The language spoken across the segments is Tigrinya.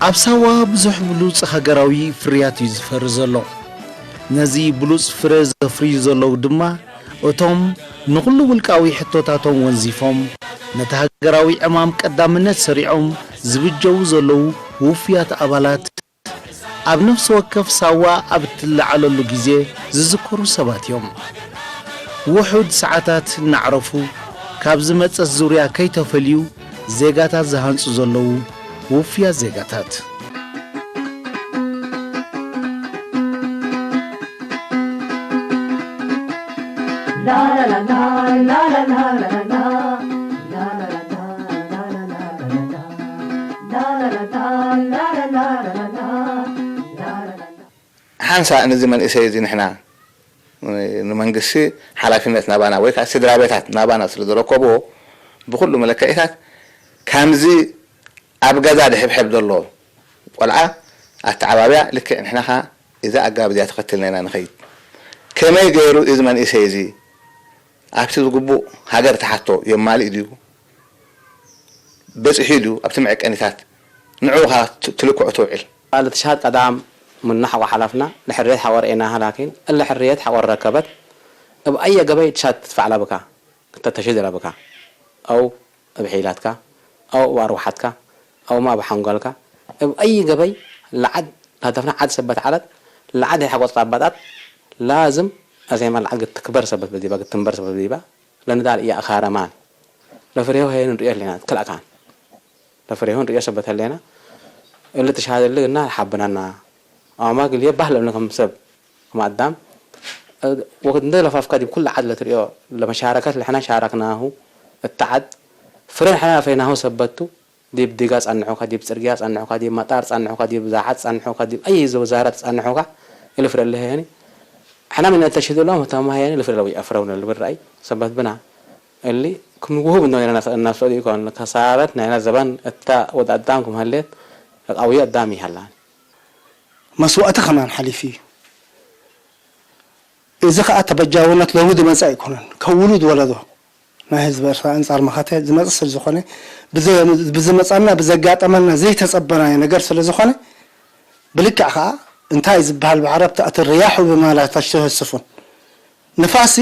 ኣብ ሳዋ ብዙሕ ብሉጽ ሃገራዊ ፍርያት እዩ ዝፈሪ ዘሎ። ነዚ ብሉጽ ፍረ ዘፍርዩ ዘለዉ ድማ፣ እቶም ንኹሉ ውልቃዊ ሕቶታቶም ወንዚፎም፣ ነቲ ሃገራዊ ዕማም ቀዳምነት ሰሪዖም ዝብጀዉ ዘለዉ ውፉያት ኣባላት፣ ኣብ ነፍሲ ወከፍ ሳዋ ኣብ እትለዓለሉ ግዜ ዝዝከሩ ሰባት እዮም። ውሑድ ሰዓታት እናዕረፉ፣ ካብ ዝመጸት ዙርያ ከይተፈልዩ ዜጋታት ዝሃንጹ ዘለዉ ውፉያት ዜጋታት። ሓንሳእ ነዚ መንእሰይ እዚ ንሕና ንመንግስቲ ሓላፊነት ናባና ወይ ከዓ ስድራ ቤታት ናባና ስለ ዘረከብዎ ብኩሉ መለክዒታት ከምዚ ኣብ ገዛ ድሕብሕብ ዘሎ ቆልዓ ኣተዓባብያ ልክዕ ንሕና ከዓ እዛ ኣገባብ እዚኣ ተኸትልና ኢና ንኸይድ። ከመይ ገይሩ እዚ መንእሰይ እዚ ኣብቲ ዝግቡእ ሃገር ትሓቶ የማልእ ድዩ? በጺሑ ድዩ ኣብቲ መዐቀኒታት ንዕኡ ኸዓ ት-፣ ትልክዖ ተውዕል። ልትሻሃድ ቀዳም ምናሕ ወሓላፍና ለሕርየት ሓወር ኤናሃ ላኪን እለ ሕርየት ሓወር ረከበት እብ ኣየ ገበይ ትሻድ ትትፋዕላ ብካ ክተተሽድ ረብካ ኣው እብ ሒላትካ ኣው እብ ኣርዋሓትካ ኣው ማ እብ ሓንጎልካ እብ ኣይ ገበይ ለዓድ ላተፍና ዓድ ሰበት ዓለት ለዓድ ሀይሓ ቆጽጣ ኣባጣት ላዝም ኣዜማ ለዓድ ግትክበር ሰበት በዲባ ግትንበር ሰበት በዲባ ለንዳል እያ እኻረማን ለፍሬሁ ሀየ ንርእዮ ህሌና ክልኣካን ለፍሬሁ ንርእዮ ሰበት ህሌና እሊ ትሻሃደሊ ግና ሓብናና ኣማ ግልየ ባህ ለብነ ከም ሰብ ከም ኣዳም ወቅት እንደ ለፋፍካ ዲብ ኩሉ ዓድ ለትርእዮ ለመሻረከት ለሕና ሻረክናሁ እታ ዓድ ፍረ ንሕና ለፍሬናሁ ሰበቱ ዲብ ዲጋ ጸንሑካ ዲብ ጽርግያ ጸንሑካ ዲብ መጣር ጸንሑካ ዲብ ዛዓት ጸንሑካ ዲብ ኣይ ወዛረት ጸንሑካ እሊ ፍረ ለሀየኒ ሕና ምን ተሽህድሎም ተማሃየኒ ልፍረ ለዊ ኣፍረው ነልብር ራይ ሰበት ብና እሊ ክም ውሁብ እንዶ ነና እናስፈዱ ይኮን ከሳረት ናይና ዘበን እታ ወድ ኣዳም ክም ሀሌት ለቃውዮ ኣዳም ይሃላን። መስዋእቲ ከማን ሓሊፉ እዩ። እዚ ኸኣ ተበጃውነት ሎሚ ዝመጽእ ኣይኮነን። ካብ ውሉድ ወለዶ ናይ ህዝቢ ኤርትራ ኣንጻር መኸተ ዝመጽእ ስለ ዝኾነ፣ ብዘ-፣ ብዝመጻና፣ ብዘጋጠመና ዘይተጸበናዮ ነገር ስለ ዝኾነ፣ ብልክዕ ኸኣ እንታይ ዝበሃል ብዓረብ ተእቲ ርያሑ ብማ ላ ተስተህስፉን። ንፋስሲ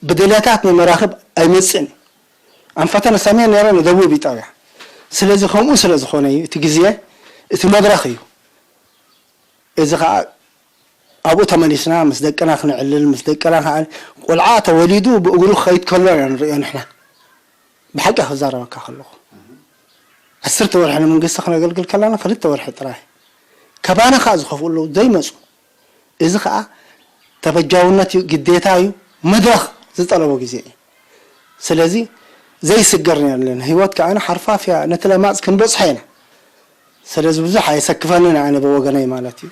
ብድሌታት ናይ መራኽብ ኣይመጽእን እዩ። ኣንፈተ ንሰሜን ነይረ ንደቡብ ይጠውያ። ስለዚ ከምኡ ስለ ዝኾነ እዩ እቲ ግዜ፣ እቲ መድረኽ እዩ። እዚ ኸኣ ኣብኡ ተመሊስና ምስ ደቅና ክነዕልል፣ ምስ ደቅና ከኣ ቆልዓ ተወሊዱ ብእግሩ ክኸይድ ከሎ ኢና ንርእዮ ንሕና። ብሓቂ ክዛረበካ ከለኹ። ዓሰርተ ወርሒ ንመንግስቲ ክነገልግል ከለና ክልተ ወርሒ ጥራይ። ካባና ከኣ ዝኸፍኡ ኣለዉ ዘይመጹ። እዚ ከኣ ተበጃውነት እዩ፣ ግዴታ እዩ፣ መድረኽ ዝጠለቦ ግዜ እዩ። ስለዚ ዘይስገር ኢና ዘለና። ህይወት ከኣ ሓርፋፍ እያ፣ ነቲ ለማጽ ክንበጽሖ ኢና። ስለዚ ብዙሕ ኣየሰክፈንን ኣነ ብወገነይ ማለት እዩ።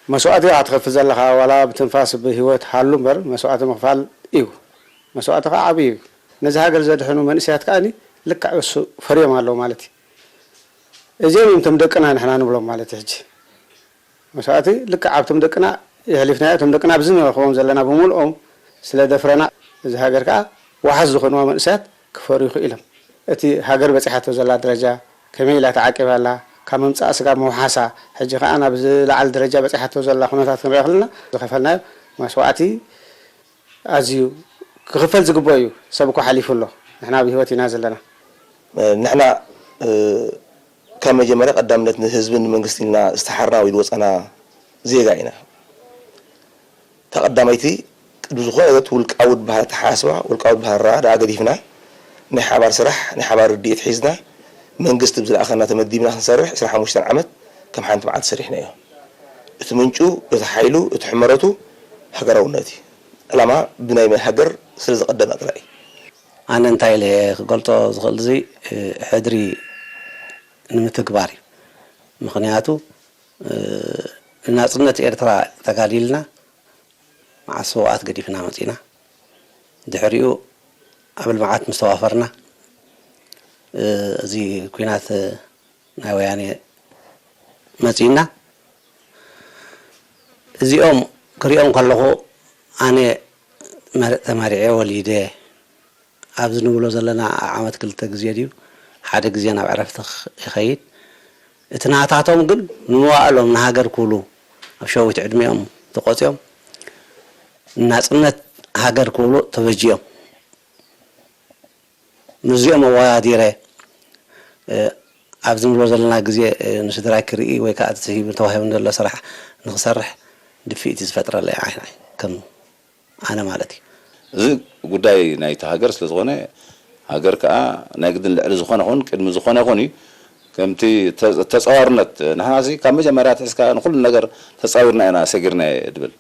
መስዋእቲ ኢኻ ትኸፍል ዘለኻ፣ ዋላ ብትንፋስ ብህይወት ሃሉ እምበር መስዋእቲ ምኽፋል እዩ። መስዋእቲ ኸዓ ዓብዪ እዩ። ነዚ ሃገር ዘድሕኑ መንእሰያት ከኣ ልክዕ እሱ ፈርዮም ኣለዉ ማለት እዩ። እዚኦም እዮም እቶም ደቅና ንሕና ንብሎም ማለት እዩ። ሕጂ መስዋእቲ ልክዕ ኣብቶም ደቅና የሕሊፍናዮ። እቶም ደቅና ኣብዚ ንረኽቦም ዘለና ብምልኦም ስለ ደፍረና፣ እዚ ሃገር ከኣ ዋሕስ ዝኾንዋ መንእሰያት ክፈርዩ ክኢሎም። እቲ ሃገር በጺሓቶ ዘላ ደረጃ፣ ከመይ ኢላ ተዓቂባ ኣላ፣ ካብ ምምጻእ ስጋብ ምውሓሳ፣ ሕጂ ከኣ ናብ ዝለዓለ ደረጃ በጺሓቶ ዘላ ኩነታት ክንሪኦ ከለና፣ ዝኸፈልናዮ መስዋእቲ ኣዝዩ ክኽፈል ዝግብኦ እዩ። ሰብ እኮ ሓሊፉ ኣሎ። ንሕና ኣብ ህይወት ኢና ዘለና። ንሕና፣ እ፣ ካብ መጀመርያ ቀዳምነት ንህዝብን ንመንግስትን ኢልና ዝተሓርና ወይ ዝወጻና ዜጋ ኢና። እታ ቀዳመይቲ ቅድሚ ዝኾነ እቲ ውልቃዊ ዝበሃል ኣተሓሳስባ፣ ውልቃዊ ዝበሃል ራኣ ደኣ ገዲፍና፣ ናይ ሓባር ስራሕ፣ ናይ ሓባር ርድኢት ሒዝና፣ መንግስቲ ብዝለኣኸና ተመዲብና ክንሰርሕ ዕስራን ሓሙሽተን ዓመት ከም ሓንቲ መዓልቲ ሰሪሕናዮ። እቲ ምንጩ፣ እቲ ሓይሉ፣ እቲ ሕመረቱ ሃገራውነት እዩ። ዕላማ ብናይ ሃገር ስለ ዝቐደመ ጥራይ እዩ። ኣነ እንታይ ኢለ እየ ክገልጾ ዝኽእል? እዚ፣ እ፣ ሕድሪ ንምትግባር እዩ። ምኽንያቱ፣ እ፣ ንናጽነት ኤርትራ ተጋዲልና መዓት ሰውኣት ገዲፍና መጺና። ድሕሪኡ ኣብ ልምዓት ምስ ተዋፈርና፣ እ፣ እዚ ኲናት ናይ ወያኔ መጺእና። እዚኦም ክሪኦም ከለኹ ኣነ መር-፣ ተመሪዐ ወሊደ ኣብዚ ንብሎ ዘለና ኣብ ዓመት ክልተ ግዜ ድዩ ሓደ ግዜ ናብ ዕረፍቲ ኽ-፣ ይኸይድ። እቲ ናታቶም ግን ንመዋእሎም ንሃገር ክብሉ ኣብ ሸዊት ዕድሚኦም ተቖጽዮም ንናጽነት ሃገር ክብሉ ተበጅዮም። ምስዚኦም ኣወዳዲረ፣ እ፣ ኣብዚ ንብሎ ዘለና ግዜ፣ እ፣ ንስድራይ ክርኢ ወይ ከዓ እቲ ተዋሂቡ ዘሎ ስራሕ ንክሰርሕ ድፍኢት ዝፈጥረለይ ዓይናይ ከም ኣነ ማለት እዩ። እዚ ጉዳይ ናይቲ ሃገር ስለ ዝኾነ፣ ሃገር ከኣ ናይ ግድን ልዕሊ ዝኾነ ኹን ቅድሚ ዝኾነ ኹን እዩ። ከምቲ ተ-፣ ተጻዋርነት፣ ንሕናሲ ካብ መጀመርያ ኣትሒዝካ ንኹሉ ነገር ተጻዊርና ኢና ሰጊርናዮ ድብል።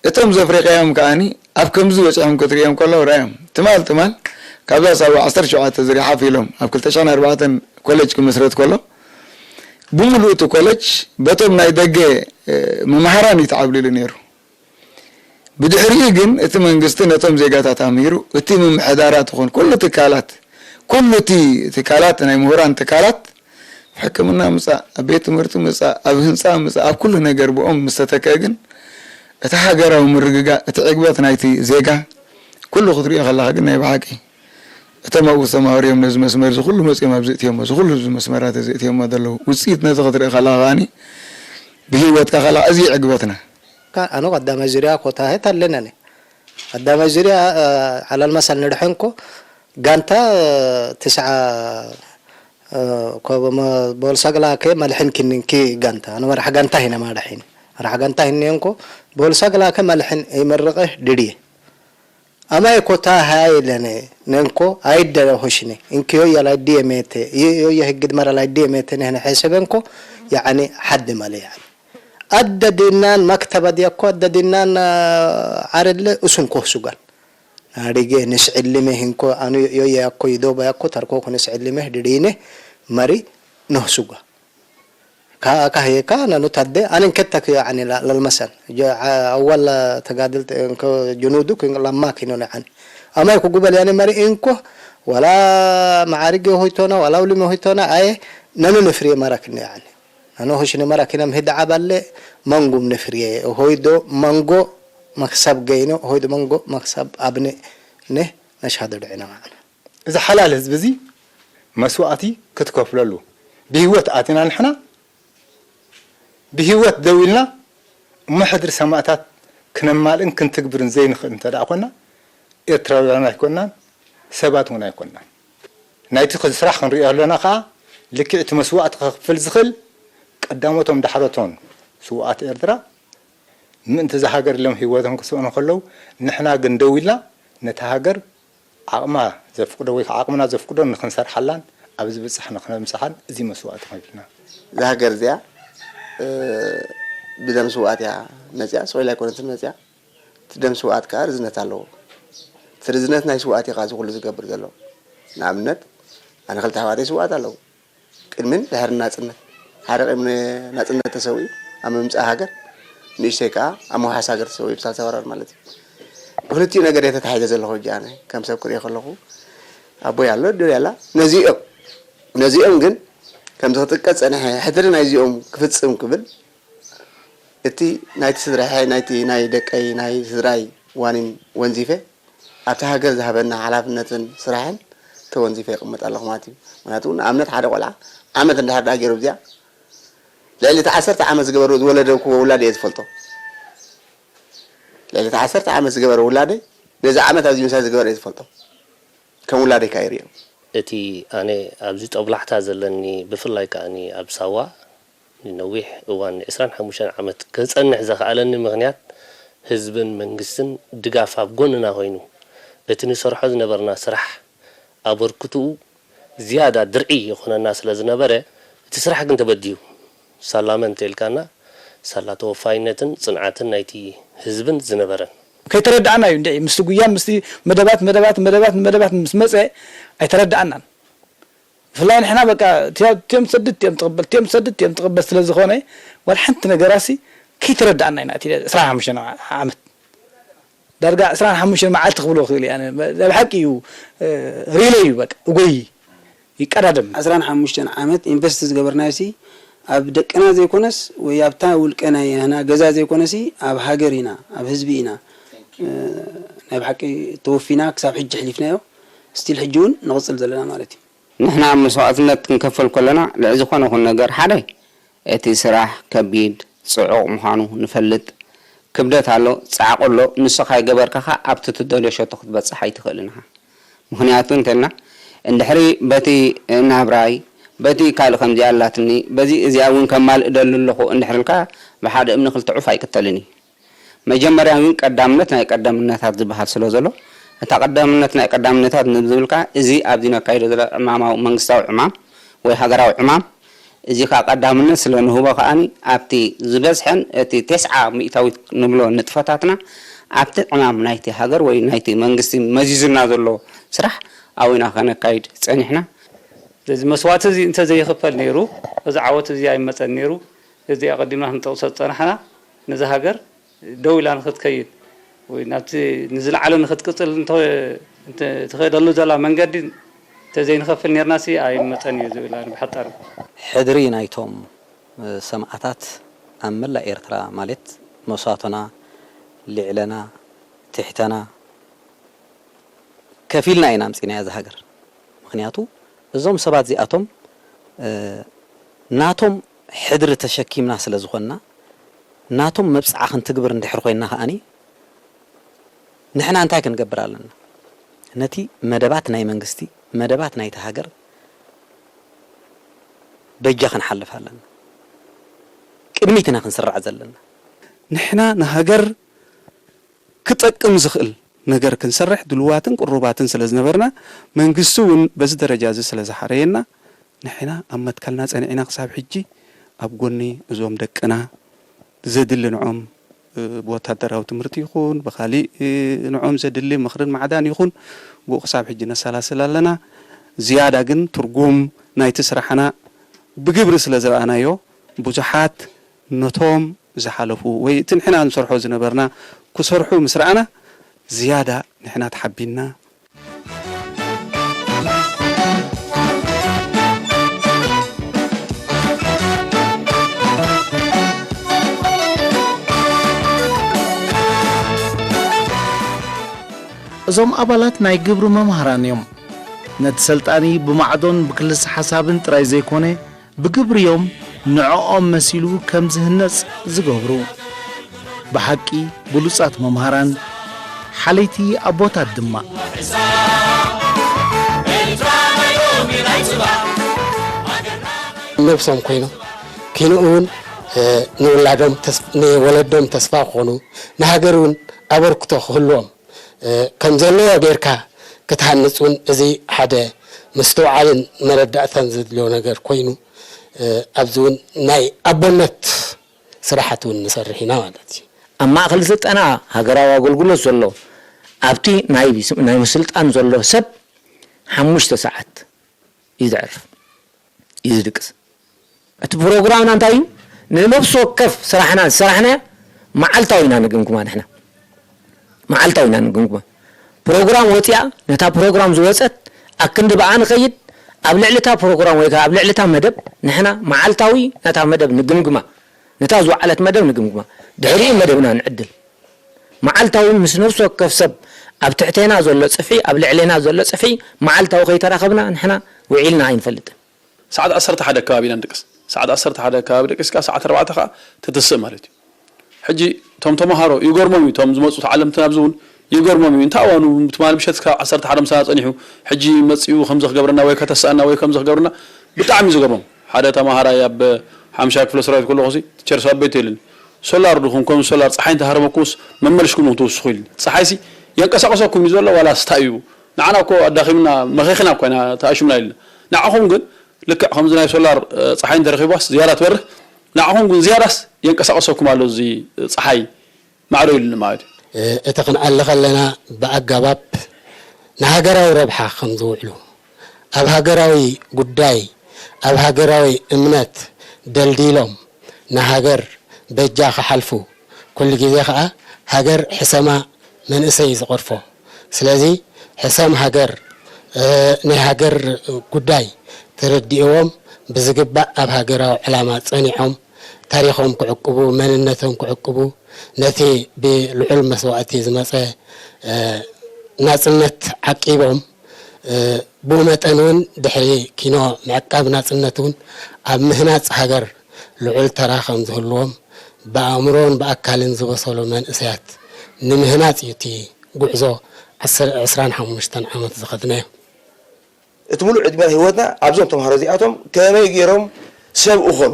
እቶም ዘፍሪቐዮም ከኣኒ ኣብ ከምዚ በጺሖም ክትርእዮም ከለዉ ርኣዮም። ትማል ትማል ካብዛ ሳዋ ዓሰርተ ሸውዓተ ዝርያ ሓፍ ኢሎም ኣብ ክልተ ሽሕን ኣርባዕተን ኮሌጅ ክምስረት ከሎ፣ ብምሉእ እቲ ኮሌጅ በቶም ናይ ደገ፣ እ፣ መማህራን እዩ ተዓብሊሉ ነይሩ። ብድሕሪኡ ግን እቲ መንግስቲ ነቶም ዜጋታት ኣምሂሩ፣ እቲ ምምሕዳራት ይኹን ኩሉ ትካላት፣ ኩሉ እቲ ትካላት፣ ናይ ምሁራን ትካላት፣ ሕክምና ምጻእ፣ ኣብ ቤት ትምህርቲ ምጻእ፣ ኣብ ህንጻ ምጻእ፣ ኣብ ኩሉ ነገር ብኦም ምስ ተተክአ ግን፣ እቲ ሃገራዊ ምርግጋእ፣ እቲ ዕግበት ናይቲ ዜጋ፣ ኩሉ ክትሪኦ ከለኻ ግን ናይ ብሓቂ እቶም ኣብኡ ዝተማሃሩ እዮም ነዚ መስመር እዚ ኩሉ መጺኦም ኣብዚ እትዮሞ፣ እዚ ኩሉ ህዝቢ መስመራት እዚ እትዮሞ ዘለዉ። ውጽኢት ነዚ ክትርኢ ከለኻ ከኣኒ ብህይወትካ ከለኻ እዚ እዩ ዕግበትና። Ka-, ano kadama zuriya ko ta heta lenane. Kadama zuriya, eh, alal masal nirhenko, ganta, eh, tis'a, eh, ko ma-, bolsagla ke malhin kinin ki ganta. Ano marah ganta hina madahin. Rah ganta hinenko, bolsagla ke malhin imarraqe diriye. Ama e ko ta hai lene, nenko, aidda hoshine. Inki yo yala diye mete, yo, yo ya higid mara la diye mete ne hana hesebenko, yani hadde male yani. Adda dinnan maktaba diya ko, adda dinnan, ah, arelle usun ko sugal. Narige nis illime hinko, anu yo ya ko ido ba ya ko tarko ko nis illime dirine mari noh suga. Ka, ka he ka nanu tadde anin kettak yani la, lal masal. Jo, ah, awal, ah, tagadil te ko junudu ko lamma kino ne ani. Ama ko gubal yani mari inko wala ma'arige hoitona wala ulime hoitona ay nanu nifri marak ne yani. Nanu hoshine marak inam hid'a balle mangum nifri hoido mango maksab gayno hoido mango maksab abne ne nashhadu du'ina ma'ana. እዚ ሓላል ህዝቢ እዚ መስዋእቲ ክትከፍለሉ ብህይወት ኣቲና ንሕና ብህይወት ደው ኢልና እሞ ሕድሪ ሰማእታት ክነማልእን ክንትግብርን ዘይንኽእል እንተ ደኣ ኮና ኤርትራውያን ኣይኮናን፣ ሰባት እውን ኣይኮናን። ናይቲ ስራሕ ክንሪኦ ኣለና ከኣ ልክዕ እቲ መስዋእቲ ከኽፍል ዝኽእል ቀዳሞቶም ዳሕረቶን ስውኣት ኤርትራ ምእንቲ እዛ ሃገር ኢሎም ህይወቶም ክስእኑ ከለዉ ንሕና ግን ደው ኢልና ነታ ሃገር ዓቕማ ዘፍቅዶ ወይ ከዓ ዓቕምና ዘፍቅዶ ንክንሰርሓላን ኣብ ዝብፃሕ ንክነምፅሓን እዚ መስዋእቲ ከፊልና። እዛ ሃገር እዚኣ ብደም ስውኣት እያ መፅያ፣ ስቕ ኢላ ኣይኮነትን መፅያ። እቲ ደም ስውኣት ከዓ ርዝነት ኣለዎ። እቲ ርዝነት ናይ ስውኣት እዩ ከዓ እዚ ኩሉ ዝገብር ዘሎ። ንኣብነት ኣነ ክልተ ኣሕዋተይ ስውኣት ኣለዉ። ቅድምን ድሕርን ናፅነት ሓደ ቅድሚ ናፅነት ተሰዊኡ ኣብ ምምፃእ ሃገር ንእሽተይ ከዓ ኣብ ምውሓስ ሃገር ተሰዊኡ ብሳልሳይ ወራር ማለት እዩ። ብክልቲኡ ነገር እየ ተታሒዘ ዘለኹ ሕጂ ኣነ ከም ሰብ ክሪኦ ከለኹ ኣቦይ ኣሎ ኣዶይ ኣላ ነዚኦም ነዚኦም ግን ከምዚ ክጥቀስ ፀኒሐ ሕድሪ ናይዚኦም ክፍፅም ክብል እቲ ናይቲ ስድራይ ናይቲ ናይ ደቀይ ናይ ስድራይ ዋኒን ወንዚፈ ኣብቲ ሃገር ዝሃበና ሓላፍነትን ስራሕን ተወንዚፈ ይቕመጥ ኣለኹ ማለት እዩ። ምክንያቱ ንኣብነት ሓደ ቆልዓ ዓመት እንድሕር ደኣ ገይሩ ኣብዚኣ ልዕሊ እቲ ዓሰርተ ዓመት ዝገበረ ዝወለደ እኮ ውላድ እየ ዝፈልጦ። ልዕሊ እቲ ዓሰርተ ዓመት ዝገበረ ውላደይ ነዚ ዓመት ኣብዚ ምሳይ ዝገበረ እየ ዝፈልጦ። ከም ውላደይ ከኣ ይርእዮ። እቲ ኣነ ኣብዚ ጦብላሕታ ዘለኒ ብፍላይ ከኣ ኣብ ሳዋ ንነዊሕ እዋን ን ዕስራን ሓሙሽተን ዓመት ክጸንሕ ዘኽኣለኒ ምኽንያት ህዝብን መንግስትን ድጋፍ ኣብ ጎንና ኮይኑ እቲ ንሰርሖ ዝነበርና ስራሕ ኣበርክትኡ ዝያዳ ድርዒ ይኾነና ስለ ዝነበረ እቲ ስራሕ ግን ተበድዩ ሳላ መን ተኢልካና ሳላ ተወፋይነትን ጽንዓትን ናይቲ ህዝብን ዝነበረን። ከይተረዳእና እዩ እንድዒ ምስቲ ጉያ ምስቲ መደባት መደባት መደባት ንመደባት ምስ መጸ ኣይተረዳእናን። ብፍላይ ንሕና በቃ እትዮም ትሰድድ እትዮም ትቕበል እትዮም ትሰድድ እትዮም ትቕበል ስለ ዝኾነ ዋላ ሓንቲ ነገራሲ ከይተረዳእና ኢና እቲ ዕስራን ሓሙሽተን ዓመት ዳርጋ ዕስራን ሓሙሽተን መዓልቲ ክብሎ ክእል እየ ኣነ ናይ ብሓቂ እዩ ሪለ እዩ በቃ እጎይ ይቀዳደም። ዕስራን ሓሙሽተን ዓመት ኢንቨስት ዝገበርናዮሲ ኣብ ደቅና ዘይኮነስ ወይ ኣብታ ውልቀ ናይ ናህና ገዛ ዘይኮነሲ ኣብ ሃገር ኢና ኣብ ህዝቢ ኢና ናይ ብሓቂ ተወፊና ክሳብ ሕጂ ኣሕሊፍናዮ ስቲል ሕጂ እውን ንቕፅል ዘለና ማለት እዩ። ንሕና መስዋእትነት ክንከፍል ከለና ልዕሊ ዝኾነ ይኹን ነገር ሓደ እቲ ስራሕ ከቢድ፣ ጽዑቕ ምዃኑ ንፈልጥ። ክብደት ኣሎ፣ ጻዕቂ ኣሎ። ንስኻ ይገበርካኻ ኣብቲ ትደልዮ ሸቶ ክትበጽሕ ኣይትኽእልን ኢኻ። ምኽንያቱ እንተልና እንድሕሪ በቲ ናብራይ በቲ ካልእ ከምዚኣ ኣላትኒ በዚ እዚኣ እውን ከማልእ እደሊ ኣለኹ እንድሕር ኢልካ ብሓደ እምኒ ክልተ ዑፍ ኣይቅተልን እዩ። መጀመርያ ግን ቀዳምነት ናይ ቀዳምነታት ዝበሃል ስለ ዘሎ እታ ቀዳምነት ናይ ቀዳምነታት ንዝብልካ እዚ ኣብዚ ነካይዶ ዘሎ ዕማማዊ መንግስታዊ ዕማም ወይ ሃገራዊ ዕማም እዚ ከዓ ቀዳምነት ስለ ንህቦ ከዓኒ ኣብቲ ዝበዝሐን እቲ ተስዓ ሚእታዊት ንብሎ ንጥፈታትና ኣብቲ ዕማም ናይቲ ሃገር ወይ ናይቲ መንግስቲ መዚዙና ዘሎ ስራሕ ኣብኡ ኢና ከነካይድ ፀኒሕና። ስለዚ መስዋእቲ እዚ እንተዘይኽፈል ነይሩ እዚ ዓወት እዚ ኣይመፀን ነይሩ። እዚ ኣቐዲምና ክንጠቕሶ ዝፀናሕና ነዚ ሃገር ደው ኢላ ንኽትከይድ ወይ ናብቲ ንዝለዓለ ንኽትቅፅል እንተ- እንተ- ትኸደሉ ዘላ መንገዲ እንተዘይንኸፍል ነርና ሲ ኣይመፀን እዩ ዝብል ኣነ ብሓጣር። ሕድሪ ናይቶም ሰማእታት ኣብ መላእ ኤርትራ ማለት መስዋእቶና፣ ልዕለና፣ ትሕተና ከፊልና ኢና ኣምጺናያ እዛ ሃገር። ምኽንያቱ እዞም ሰባት እዚኣቶም ናቶም ሕድሪ ተሸኪምና ስለ ዝኾንና ናቶም መብጽዓ ክንትግብር እንድሕር ኮይንና ከኣኒ ንሕና እንታይ ክንገብር ኣለና? ነቲ መደባት ናይ መንግስቲ መደባት ናይቲ ሃገር በጃ ክንሓልፍ ኣለና። ቅድሚት ኢና ክንስራዕ ዘለና። ንሕና ንሃገር ክጠቅም ዝኽእል ነገር ክንሰርሕ ድልዋትን ቅሩባትን ስለ ዝነበርና መንግስቲ እውን በዚ ደረጃ እዚ ስለ ዝሓረየና ንሕና ኣብ መትከልና ጸኒዕና ክሳብ ሕጂ ኣብ ጎኒ እዞም ደቅና ዘድሊ ንዖም ብወታደራዊ ትምህርቲ ይኹን ብኻሊእ ንዖም ዘድሊ ምኽርን ማዕዳን ይኹን ብኡ ክሳብ ሕጂ ነሰላስል ኣለና። ዝያዳ ግን ትርጉም ናይቲ ስራሕና ብግብሪ ስለ ዝረኣናዮ ብዙሓት ነቶም ዝሓለፉ ወይ እቲ ንሕና ንሰርሖ ዝነበርና ክሰርሑ ምስ ረኣና ዝያዳ ንሕና ተሓቢንና። እዞም ኣባላት ናይ ግብሪ መምሃራን እዮም። ነቲ ሰልጣኒ ብማዕዶን ብክልሰ ሓሳብን ጥራይ ዘይኮነ ብግብሪ እዮም ንዕኦም መሲሉ ከም ዝህነጽ ዝገብሩ። ብሓቂ ብሉጻት መምሃራን፣ ሓለይቲ ኣቦታት ድማ። ነብሶም ኮይኖም ኪንኡ እውን ንውላዶም ንወለዶም ተስፋ ክኾኑ ንሃገር እውን ኣበርክቶ ክህልዎም ከም ዘለዎ ጌርካ ክትሃንፅ እውን እዚ ሓደ ምስትውዓልን መረዳእታን ዘድልዮ ነገር ኮይኑ ኣብዚ እውን ናይ ኣቦነት ስራሓት እውን ንሰርሕ ኢና ማለት እዩ። ኣብ ማእኸል ስልጠና ሃገራዊ ኣገልግሎት ዘሎ ኣብቲ ናይ ናይ ምስልጣን ዘሎ ሰብ ሓሙሽተ ሰዓት እዩ ዘዕርፍ እዩ ዝድቅስ። እቲ ፕሮግራምና እንታይ እዩ? ንነብሲ ወከፍ ስራሕና ዝሰራሕናያ መዓልታዊ ኢና ንግምግማ ንሕና። መዓልታዊ ኢና ንግምግማ። ፕሮግራም ወፂኣ ነታ ፕሮግራም ዝወፀት ኣክንዲ ብኣ ንኸይድ ኣብ ልዕሊ እታ ፕሮግራም ወይ ከዓ ኣብ ልዕሊ እታ መደብ ንሕና መዓልታዊ ነታ መደብ ንግምግማ። ነታ ዝወዓለት መደብ ንግምግማ። ድሕሪኡ መደብና ንዕድል። መዓልታዊ ምስ ነፍሲ ወከፍ ሰብ ኣብ ትሕቴና ዘሎ ጽፍዒ ኣብ ልዕሌና ዘሎ ጽፍዒ መዓልታዊ ከይተራኸብና ንሕና ውዒልና ኣይንፈልጥን። ሰዓት ዓሰርተ ሓደ ኣከባቢ ኢና ንድቅስ። ሰዓት ዓሰርተ ሓደ ኣከባቢ ደቂስካ ሰዓት ኣርባዕተ ከዓ ትትስእ ማለት እዩ። ሕጂ እቶም ተምሃሮ ይገርሞም እዩ፣ እቶም ዝመፁ ተዓለምቲ ናብዚ እውን ይገርሞም እዩ። እንታይ እዋኑ ትማሊ ምሸት ክሳብ ዓሰርተ ሓደ ምሳና ፀኒሑ ሕጂ መፂኡ ከምዚ ክገብረና ወይ ከተስኣና ወይ ከምዚ ክገብረና ብጣዕሚ እዩ ዝገርሞም። ሓደ ተምሃራይ ኣብ ሓምሻይ ክፍለ ሰራዊት ከለኹሲ ቲቸር ሳበይቶ ኢሉኒ ሶላር ድኹም ከም ሶላር ፀሓይ እንተሃረመኩምስ መመልሽኩም ኢኹም ትውስኹ ኢሉኒ። ፀሓይሲ የንቀሳቕሰኩም እዩ ዘሎ ዋላስ እንታይ እዩ? ንዓና እኮ ኣዳኺምና መኺኽና እኮ ኢና ተኣሽምና ኢሉና። ንዓኹም ግን ልክዕ ከምዚ ናይ ሶላር ፀሓይ እንተረኺባስ ዝያዳ ትበርህ ንዓኹም ግን ዝያዳስ የንቀሳቕሰኩም ኣሎ እዚ ፀሓይ ማዕዶ ኢሉኒ ማለት እዩ። እቲ ክንኣሊ ከለና ብኣገባብ ንሃገራዊ ረብሓ ከም ዝውዕሉ ኣብ ሃገራዊ ጉዳይ ኣብ ሃገራዊ እምነት ደልዲሎም ንሃገር በጃ ክሓልፉ ኩሉ ግዜ ከዓ ሃገር ሕሰማ መንእሰይ እዩ ዝቐርፎ። ስለዚ ሕሰም ሃገር ናይ ሃገር ጉዳይ ተረዲእዎም ብዝግባእ ኣብ ሃገራዊ ዕላማ ፀኒዖም ታሪኾም ክዕቅቡ መንነቶም ክዕቅቡ ነቲ ብልዑል መስዋእቲ ዝመፀ ናፅነት ዓቂቦም ብኡ መጠን እውን ድሕሪ ኪኖ ምዕቃብ ናጽነት እውን ኣብ ምህናጽ ሃገር ልዑል ተራ ከም ዝህልዎም ብኣእምሮን ብኣካልን ዝበሰሉ መንእሰያት ንምህናጽ እዩ እቲ ጉዕዞ ዕስራን ሓሙሽተን ዓመት ዝኸድናዮ። እቲ ሙሉእ ዕድመ ህይወትና ኣብዞም ተምሃሮ እዚኣቶም ከመይ ገይሮም ሰብ እኾኑ፣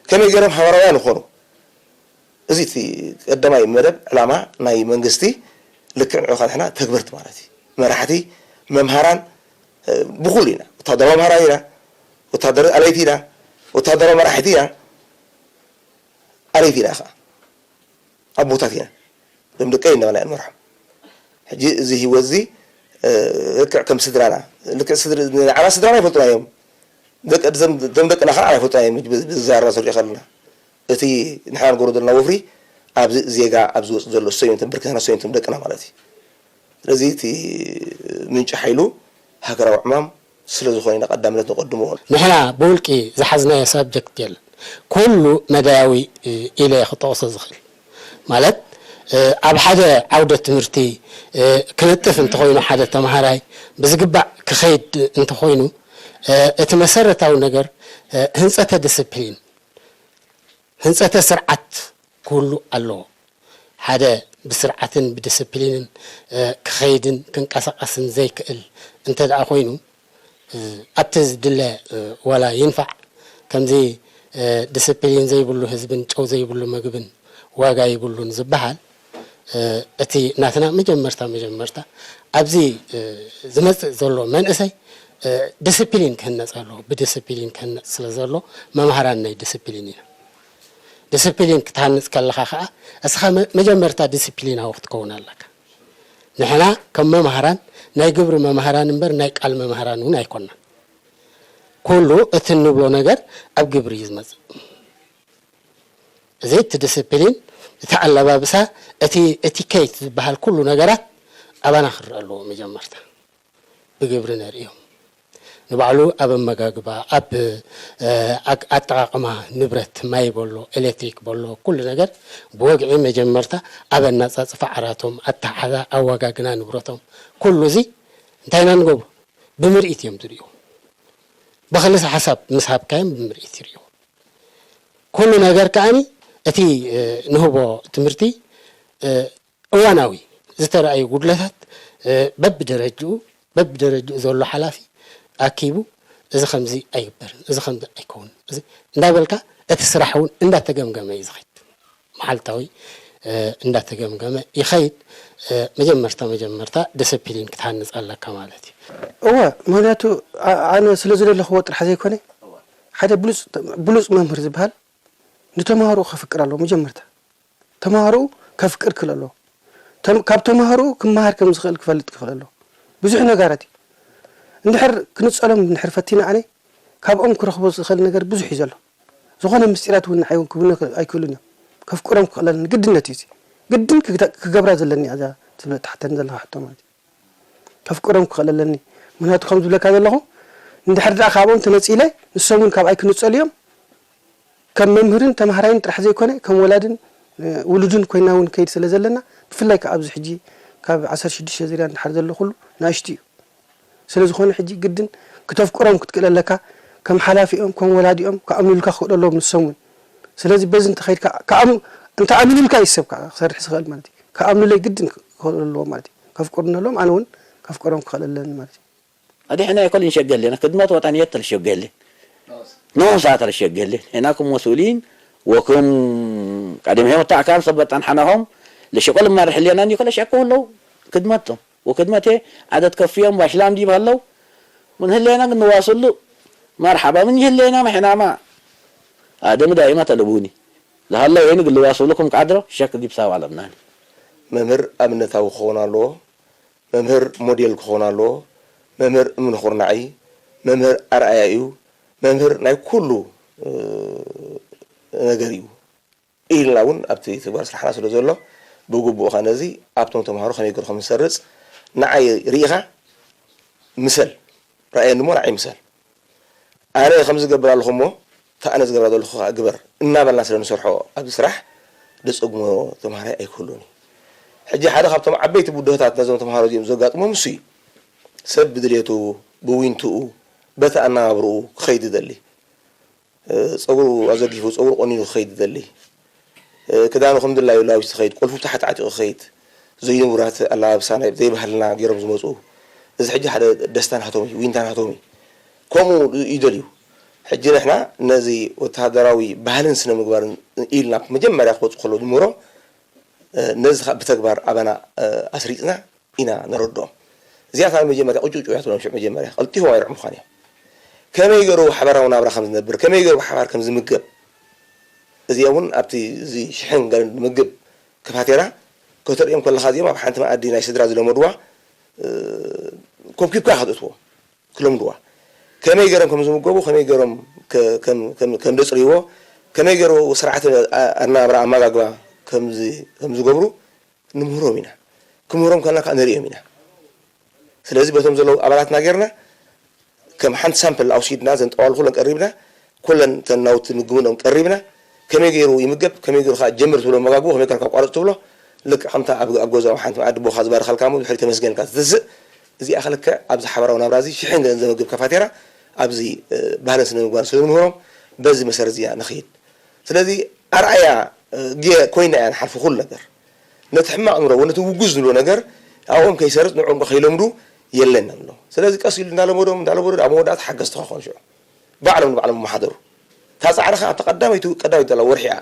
ከመይ ገይሮም ሓበራውያን እኾኑ። እዚ እቲ ቀዳማይ መደብ ዕላማ ናይ መንግስቲ ልክዕ ንዑ ንሕና ተግበርቲ ማለት እዩ። መራሕቲ፣ መምሃራን ብኹሉ ኢና። ወታደራዊ መምሃራን ኢና፣ ወታደራዊ ኣለይቲ ኢና፣ ወታደራዊ መራሕቲ ኢና፣ ኣለይቲ ኢና ከዓ ኣቦታት ኢና። እዞም ደቀይ እንዳበልና ኢና ንመርሖም። ሕጂ እዚ ህይወት እዚ ልክዕ ከም ስድራና፣ ልክዕ ንዓና ስድራና ኣይፈልጡና እዮም። ደቂ እዞም ደቅና ከዓ ኣይፈልጡና እዮም። ብዝዛረባ ዝሪኦ ከለና እቲ ንሕና ንገብሮ ዘለና ወፍሪ ኣብዚ ዜጋ ኣብ ዝወፅእ ዘሎ እሶም እዮም እቶም ብርክትና፣ እሶም እዮም እቶም ደቅና ማለት እዩ። ስለዚ እቲ ምንጪ ሓይሉ ሃገራዊ ዕማም ስለ ዝኾነ ኢና ቀዳምነት ነቐድሞ። ንሕና ብውልቂ ዝሓዝናዮ ሳብጀክት የለን። ኩሉ መዳያዊ ኢለ እየ ክጠቕሶ ዝኽእል። ማለት ኣብ ሓደ ዓውደ ትምህርቲ ክነጥፍ እንተኾይኑ ሓደ ተምሃራይ ብዝግባእ ክኸይድ እንተኾይኑ እቲ መሰረታዊ ነገር ህንፀተ ዲስፕሊን፣ ህንፀተ ስርዓት ክህሉ ኣለዎ። ሓደ ብስርዓትን ብዲስፕሊንን ክኸይድን ክንቀሳቐስን ዘይክእል እንተ ደኣ ኮይኑ ኣብቲ ዝድለ ዋላ ይንፋዕ ከምዚ ዲስፕሊን ዘይብሉ ህዝብን ጨው ዘይብሉ ምግብን ዋጋ ይብሉን ዝበሃል እቲ ናትና መጀመርታ መጀመርታ ኣብዚ ዝመፅእ ዘሎ መንእሰይ ዲስፕሊን ክህነፅ ኣለዎ። ብዲስፕሊን ክህነፅ ስለ ዘሎ መምሃራን ናይ ዲስፕሊን ኢና። ዲስፕሊን ክትሃንፅ ከለኻ ከዓ እስኻ መጀመርታ ዲስፕሊናዊ ክትከውን ኣለካ። ንሕና ከም መምሃራን ናይ ግብሪ መምሃራን እምበር ናይ ቃል መምሃራን እውን ኣይኮናን። ኩሉ እቲ እንብሎ ነገር ኣብ ግብሪ እዩ ዝመፅእ። እዚ እቲ ዲስፕሊን፣ እቲ ኣለባብሳ፣ እቲ etiquette ዝበሃል ኩሉ ነገራት ኣባና ክረኣ ኣለዎ መጀመርታ። ብግብሪ ነርእዮም። ንባዕሉ ኣብ ኣመጋግባ፣ ኣብ ኣጠቓቕማ ንብረት፣ ማይ በሎ፣ ኤሌክትሪክ በሎ፣ ኩሉ ነገር ብወግዒ መጀመርታ ኣብ ኣናጻጽፋ ዓራቶም፣ ኣተሓዛ፣ ኣወጋግና ንብረቶም፣ ኩሉ እዚ እንታይ ኢና ንገብሮ? ብምርኢት እዮም ዝርእዩ። ብኽልሰ ሓሳብ ምስ ሃብካዮም ብምርኢት ይርእዩ። ኩሉ ነገር ከኣኒ እቲ ንህቦ ትምህርቲ እዋናዊ ዝተረኣዩ ጉድለታት በብደረጅኡ በብደረጅኡ ዘሎ ሓላፊ ኣኪቡ እዚ ከምዚ ኣይግበርን፣ እዚ ከምዚ ኣይከውንን፣ እዚ እንዳበልካ እቲ ስራሕ እውን እንዳተገምገመ እዩ ዝኸይድ። መዓልታዊ እንዳተገምገመ ይኸይድ። መጀመርታ መጀመርታ ዲስፕሊን ክትሃንፅ ኣለካ ማለት እዩ። እወ፣ ምክንያቱ ኣነ ስለ ዝደለኽዎ ጥራሕ ዘይኮነ ሓደ ብሉፅ መምህር ዝበሃል ንተምሃሮኡ ከፍቅር ኣለዎ መጀመርታ። ተምሃሮኡ ከፍቅር ክእል ኣለዎ። ካብ ተምሃሮኡ ክመሃር ከም ዝኽእል ክፈልጥ ክኽእል ኣለዎ። ብዙሕ ነጋራት እዩ። እንድሕር ክንጸሎም እንድሕር ፈቲነ ኣነ ካብኦም ክረኽቦ ዝኽእል ነገር ብዙሕ እዩ ዘሎ። ዝኾነ ምስጢራት እውን ንዓይ እውን ክብሉኒ ኣይክእሉን እዮም። ከፍቅሮም ክኽእል ኣለኒ ግድነት እዩ እዚ። ግድን ክገብራ ዘለኒ እያ እዛ ትብል ትሓተኒ ዘለኻ ሕቶ ማለት እዩ። ከፍቅሮም ክኽእል ኣለኒ። ምኽንያቱ ከም ዝብለካ ዘለኹ እንድሕር ደኣ ካብኦም ተነጺለ ንሶም እውን ካብኣይ ክንጸሉ እዮም። ከም መምህርን ተምሃራይን ጥራሕ ዘይኮነ ከም ወላድን ውሉድን ኮይና እውን ከይድ ስለ ዘለና ብፍላይ ከዓ ኣብዚ ሕጂ ካብ ዓሰርተ ሽዱሽተ ዝርያ እንድሓር ዘሎ ኩሉ ንኣሽቱ እዩ። ስለ ዝኾነ ሕጂ ግድን ክተፍቅሮም ክትክእል ኣለካ። ከም ሓላፊኦም ከም ወላዲኦም ክኣምኑልካ ክኽእሉ ኣለዎም ንሶም እውን። ስለዚ በዚ እንተኸይድካ እንተኣሚኑልካ እዩ ሰብ ከዓ ክሰርሕ ዝኽእል ማለት እዩ። ክኣምኑለይ ግድን ክኽእሉ ኣለዎም ማለት እዩ። ከፍቅሩኒ ኣለዎም ኣነ እውን ከፍቅሮም ክኽእል ኣለኒ ማለት እዩ። ኣዲሕና ኣይኮልን ሸገሌና ክድመት ወጣንየት ተልሸገሌ ኖሳ ተልሸገሌ ሄናኩም መስኡሊን ወኩም ቀደም ህይወት ኣካል ሰበጣን ሓናሆም ለሸቆል ማር ሕሌና እንዲኮለ ሸቆ ሁለው ክድመቶም ወክድመቴ ዓደት ከፍዮም ባሽላም ዲብ ሃለው ምን ህሌና ግንዋስሉ መርሓባ ምን ይህሌና መሕናማ ኣደም ዳይማ ተለቡኒ ዝሃለው ወይን ግልዋስሉኩም ቃድሮ ሸክ ዲብ ሳብ ኣለምናኒ መምህር ኣብነታዊ ክኸውን ኣለዎ። መምህር ሞዴል ክኸውን ኣለዎ። መምህር እምኒ ኩርናዕ እዩ። መምህር ኣርኣያ እዩ። መምህር ናይ ኩሉ ነገር እዩ ኢልና እውን ኣብቲ ተግባር ስራሕና ስለ ዘሎ ብግቡእ ኸ ነዚ ኣብቶም ተምሃሮ ከመይ ገይሩ ከም ዝሰርፅ ንዓይ ርኢኻ ምሰል፣ ርኣየኒ እሞ ንዓይ ምሰል። ኣነ ከምዚ ዝገብር ኣለኹ እሞ እታ ኣነ ዝገብራ ዘለኹ ከዓ ግበር እናበልና ስለ ንሰርሖ ኣብዚ ስራሕ ደፀግሞ ተምሃራይ ኣይክህሉን እዩ። ሕጂ ሓደ ካብቶም ዓበይቲ ብድሆታት ነዞም ተምሃሮ እዚኦም ዘጋጥሞም እሱ እዩ። ሰብ ብድሌቱ፣ ብዊንትኡ፣ በቲ ኣነባብርኡ ክኸይድ ዝደሊ፣ እ፣ ጸጉሩ ኣዘርጊሑ፣ ጸጉሩ ቆኒኑ ክኸይድ ዝደሊ፣ እ፣ ክዳኑ ከም ድላዩ ላቢሱ ክኸይድ፣ ቁልፉ ታሕቲ ዓጢቑ ክኸይድ፣ ዘይንቡራት ኣለባብሳ ናይ ዘይባህልና ገይሮም ዝመጹ፣ እዚ ሕጂ ሓደ ደስታ ናቶም እዩ፣ ዊንታ ናቶም እዩ። ከምኡ ይደልዩ። ሕጂ ንሕና ነዚ ወተሃደራዊ ባህልን ስነ ምግባርን ኢልና መጀመርያ ክወጹ ከለዉ ጅምሮ፣ እ፣ ነዚ ኸኣ ብተግባር ኣባና፣ እ፣ ኣስሪጽና ኢና ነረድኦም። እዚኣ እታ መጀመርያ ቁጭ ቁጭ እያ ትብሎም ሽዑ መጀመርያ። ቀልጢፎም ኣይርዕሙኻን እዮም። ከመይ ገይሩ ሓባራዊ ናብራ ከም ዝነብር፣ ከመይ ገይሩ ብሓባር ከም ዝምገብ፣ እዚኣ እውን ኣብቲ እዚ ሽሕን ገለን ምግብ ከፋቴራ ከተርእዮም ከለኻ እዚኦም ኣብ ሓንቲ መኣዲ ናይ ስድራ ዝለመድዋ፣ እ፣ ኮብኪብካ ኢኻ ተእትዎም። ክለምድዋ። ከመይ ገይሮም ከም ዝምገቡ፣ ከመይ ገይሮም ከ-፣ ከም፣ ከም፣ ከም ዘጽርይዎ፣ ከመይ ገይሩ ስርዓት ኣ-፣ ኣነባብራ ኣመጋግባ ከም ዝ-፣ ከም ዝገብሩ ንምህሮም ኢና። ክምህሮም ከለና ከኣ ንርእዮም ኢና። ስለዚ በቶም ዘለዉ ኣባላትና ገይርና ከም ሓንቲ ሳምፕል ኣውሲድና፣ ዘን ጠዋሉ ኩለን ቀሪብና፣ ኩለን እተን ናውቲ ምግብኖም ቀሪብና፣ ከመይ ገይሩ ይምገብ፣ ከመይ ገይሩ ከኣ ጀምር ትብሎ መጋግቦ፣ ከመይ ገይሩ ከቋርጽ ትብሎ፣ ልክዕ ከምታ ኣብ፣ ኣብ ገዛኦም ሓንቲ መኣዲ ኣቦኻ ዝባርኸልካ እሞ ድሕሪ ተመስገን ኢልካ ትትስእ። እዚኣ ከ ልክዕ ኣብዚ ሓባራዊ ናብራ እዚ ሽሕን ገለን ዘመግብ ከፋቴራ ኣብዚ፣ እ፣ ባህልን ስነ ምግባርን ስለ ንምህሮም በዚ መሰረት እዚኣ ንኸይድ። ስለዚ ኣርኣያ፣ እ፣ ጌ-፣ ኮይና እያ ንሓልፎ ኩሉ ነገር። ነቲ ሕማቕ ንብሎ፣ ነቲ ውጉዝ ንብሎ ነገር ኣብኦም ከይሰርጽ ንዕኦም ከይለምዱ የለን ንብሎ። ስለዚ ቀስ ኢሉ እንዳለመዶም፣ እንዳለመዶ ኣብ መወዳእታ ሓገዝቲ ክኾኑ ሽዑ። ባዕሎም ንባዕሎም ይመሓደሩ። እታ ጻዕሪ ኸኣ ኣብታ ቀዳመይቲ፣ ቀዳመይቲ ዘላ ወርሒ እያ።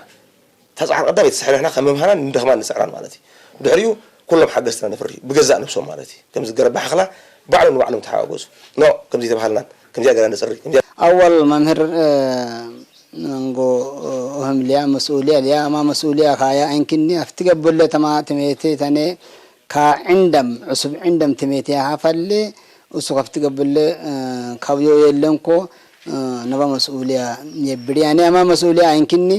እታ ጻዕሪ ቀዳመይቲ ትስሕብ፣ ንሕና ከም መምሃራን ንደኽማን ንጽዕራን ማለት እዩ። ድሕሪኡ ኩሎም ሓገዝትና ነፍሪ፣ ብገዛእ ነብሶም ማለት እዩ። ከምዚ ገረብ ባሕኽላ ባዕሎም ንባዕሎም ተሓጋገዙ። ኖ፣ ከምዚ ተባሃልናን፣ ከምዚኣ ገይርና ነጽሪ፣ ከምዚኣ ኣወል መምህር፣ እ፣ መንጎ፣ እ፣ ኡህም ልያ መስኡልያ ልያ፣ ኣማ መስኡልያ ካያ፣ እንክኒ ኣፍቲ ገቡለ ተማ ትሜቴ ተኔ፣ ካ ዕንደም፣ ዕሱብ ዕንደም ትሜቴ ሃፋሌ፣ እሱ ከፍቲ ገቡለ፣ እ፣ ካብዮ የለንኮ፣ እ፣ ነባ መስኡልያ የብድ። ያኔ ኣማ መስኡልያ ኣይንክኒ፣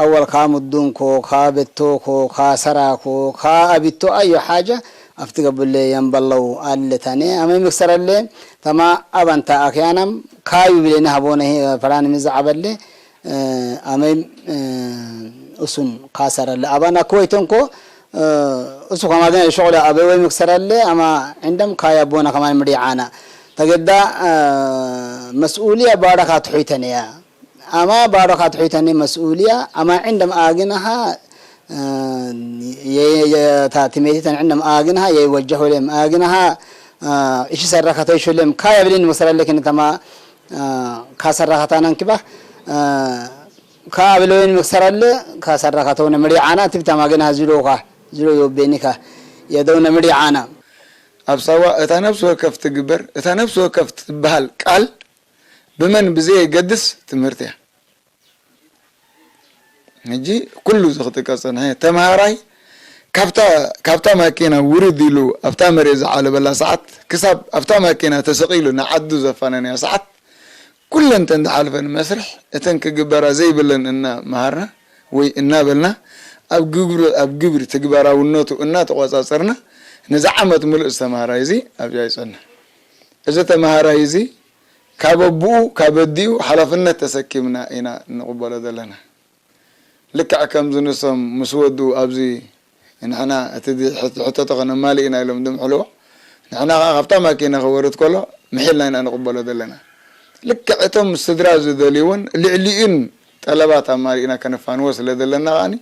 ኣወል ካ ሙዱንኮ፣ ካ በቶኮ፣ ካ ሰራኮ፣ ካ ኣቢቶ ኣዮ ሓጃ፣ ኣፍቲ ገቡለ የንበለው ኣለታኔ፣ ኣመይ መክሰረለ፣ ተማ ኣባንታ ኣክያናም፣ ካዩ ብሌኒ ሃቦነ ፈራኒ ምዛዓበለ፣ እ፣ ኣመይ፣ እ፣ እሱን ካሰረለ። ኣባና ክወይተንኮ፣ እ፣ እሱ ከማገን ሸቁለ ኣበይ ወይ መክሰረለ፣ ኣማ ዕንደም ካያ ቦና ከማን ምድዓና። ተገዳ፣ እ፣ መስኡልያ ባዳ ካትሑይተን እያ። ኣማ ባዶ ካትሑይተኒ መስኡልያ፣ ኣማ ዕንደም ኣግንሃ፣ እ፣ የ-፣ የ-፣ የ-፣ ታ ትሜቲተን ዕንደም ኣግንሃ፣ የይወጀሁሌም ኣግንሃ፣ እ፣ እሺ ሰራኸተይ ሹሌም፣ ካያ ብሌን መሰረለክን ተማ፣ እ፣ ካሰራኸታናን ክባ፣ እ፣ ካብለወን መክሰረለ፣ ካሰራኸተውነ ምሪዓና፣ ትብታ ማገንሃ ዝሎኻ፣ ዝሎ ዮቤኒካ፣ የደውነ ምሪዓና። ኣብ ሳዋ እታ ነፍሲ ወከፍ ትግበር፣ እታ ነፍሲ ወከፍ ትበሃል ቃል፣ ብመን ብዘየገድስ ትምህርቲ እያ። ሕጂ ኩሉ እዚ ክጥቀስ ጸንሐ። ተምሃራይ ካብታ፣ ካብታ ማኪና ውርድ ኢሉ ኣብታ መሬት ዝዓለበላ ሰዓት፣ ክሳብ ኣብታ ማኪና ተሰቒሉ ንዓዱ ዘፋነንያ ሰዓት፣ ኩለን እተን ዝሓልፈን መስርሕ፣ እተን ክግበራ ዘይብለን እናመሃርና ወይ እናበልና፣ ኣብ ግብሪ፣ ኣብ ግብሪ ትግባራውነቱ እናተቖጻጸርና፣ ነዚ ዓመት ምሉእ እዚ ተምሃራይ እዚ ኣብዚኣ ይጸንሕ። እዚ ተምሃራይ እዚ ካብ ኣቦኡ፣ ካብ ኣዲኡ ሓላፍነት ተሰኪምና ኢና እንቕበሎ ዘለና። ልክዕ ከምዚ ንሶም ምስ ወድኡ ኣብዚ ንሕና እቲ ድ-፣ ሕት-፣ ሕተቶ ከነማልእ ኢና ኢሎም ድምሕልዎ፣ ንሕና ኸዓ ካብታ ማኪና ክወርድ ከሎ ምሒልና ኢና ንቕበሎ ዘለና። ልክዕ እቶም ስድራ ዝደልይዎን ልዕሊኡን ጠለባት ኣማሊእና ከነፋንዎ ስለ ዘለና ኸዓኒ፣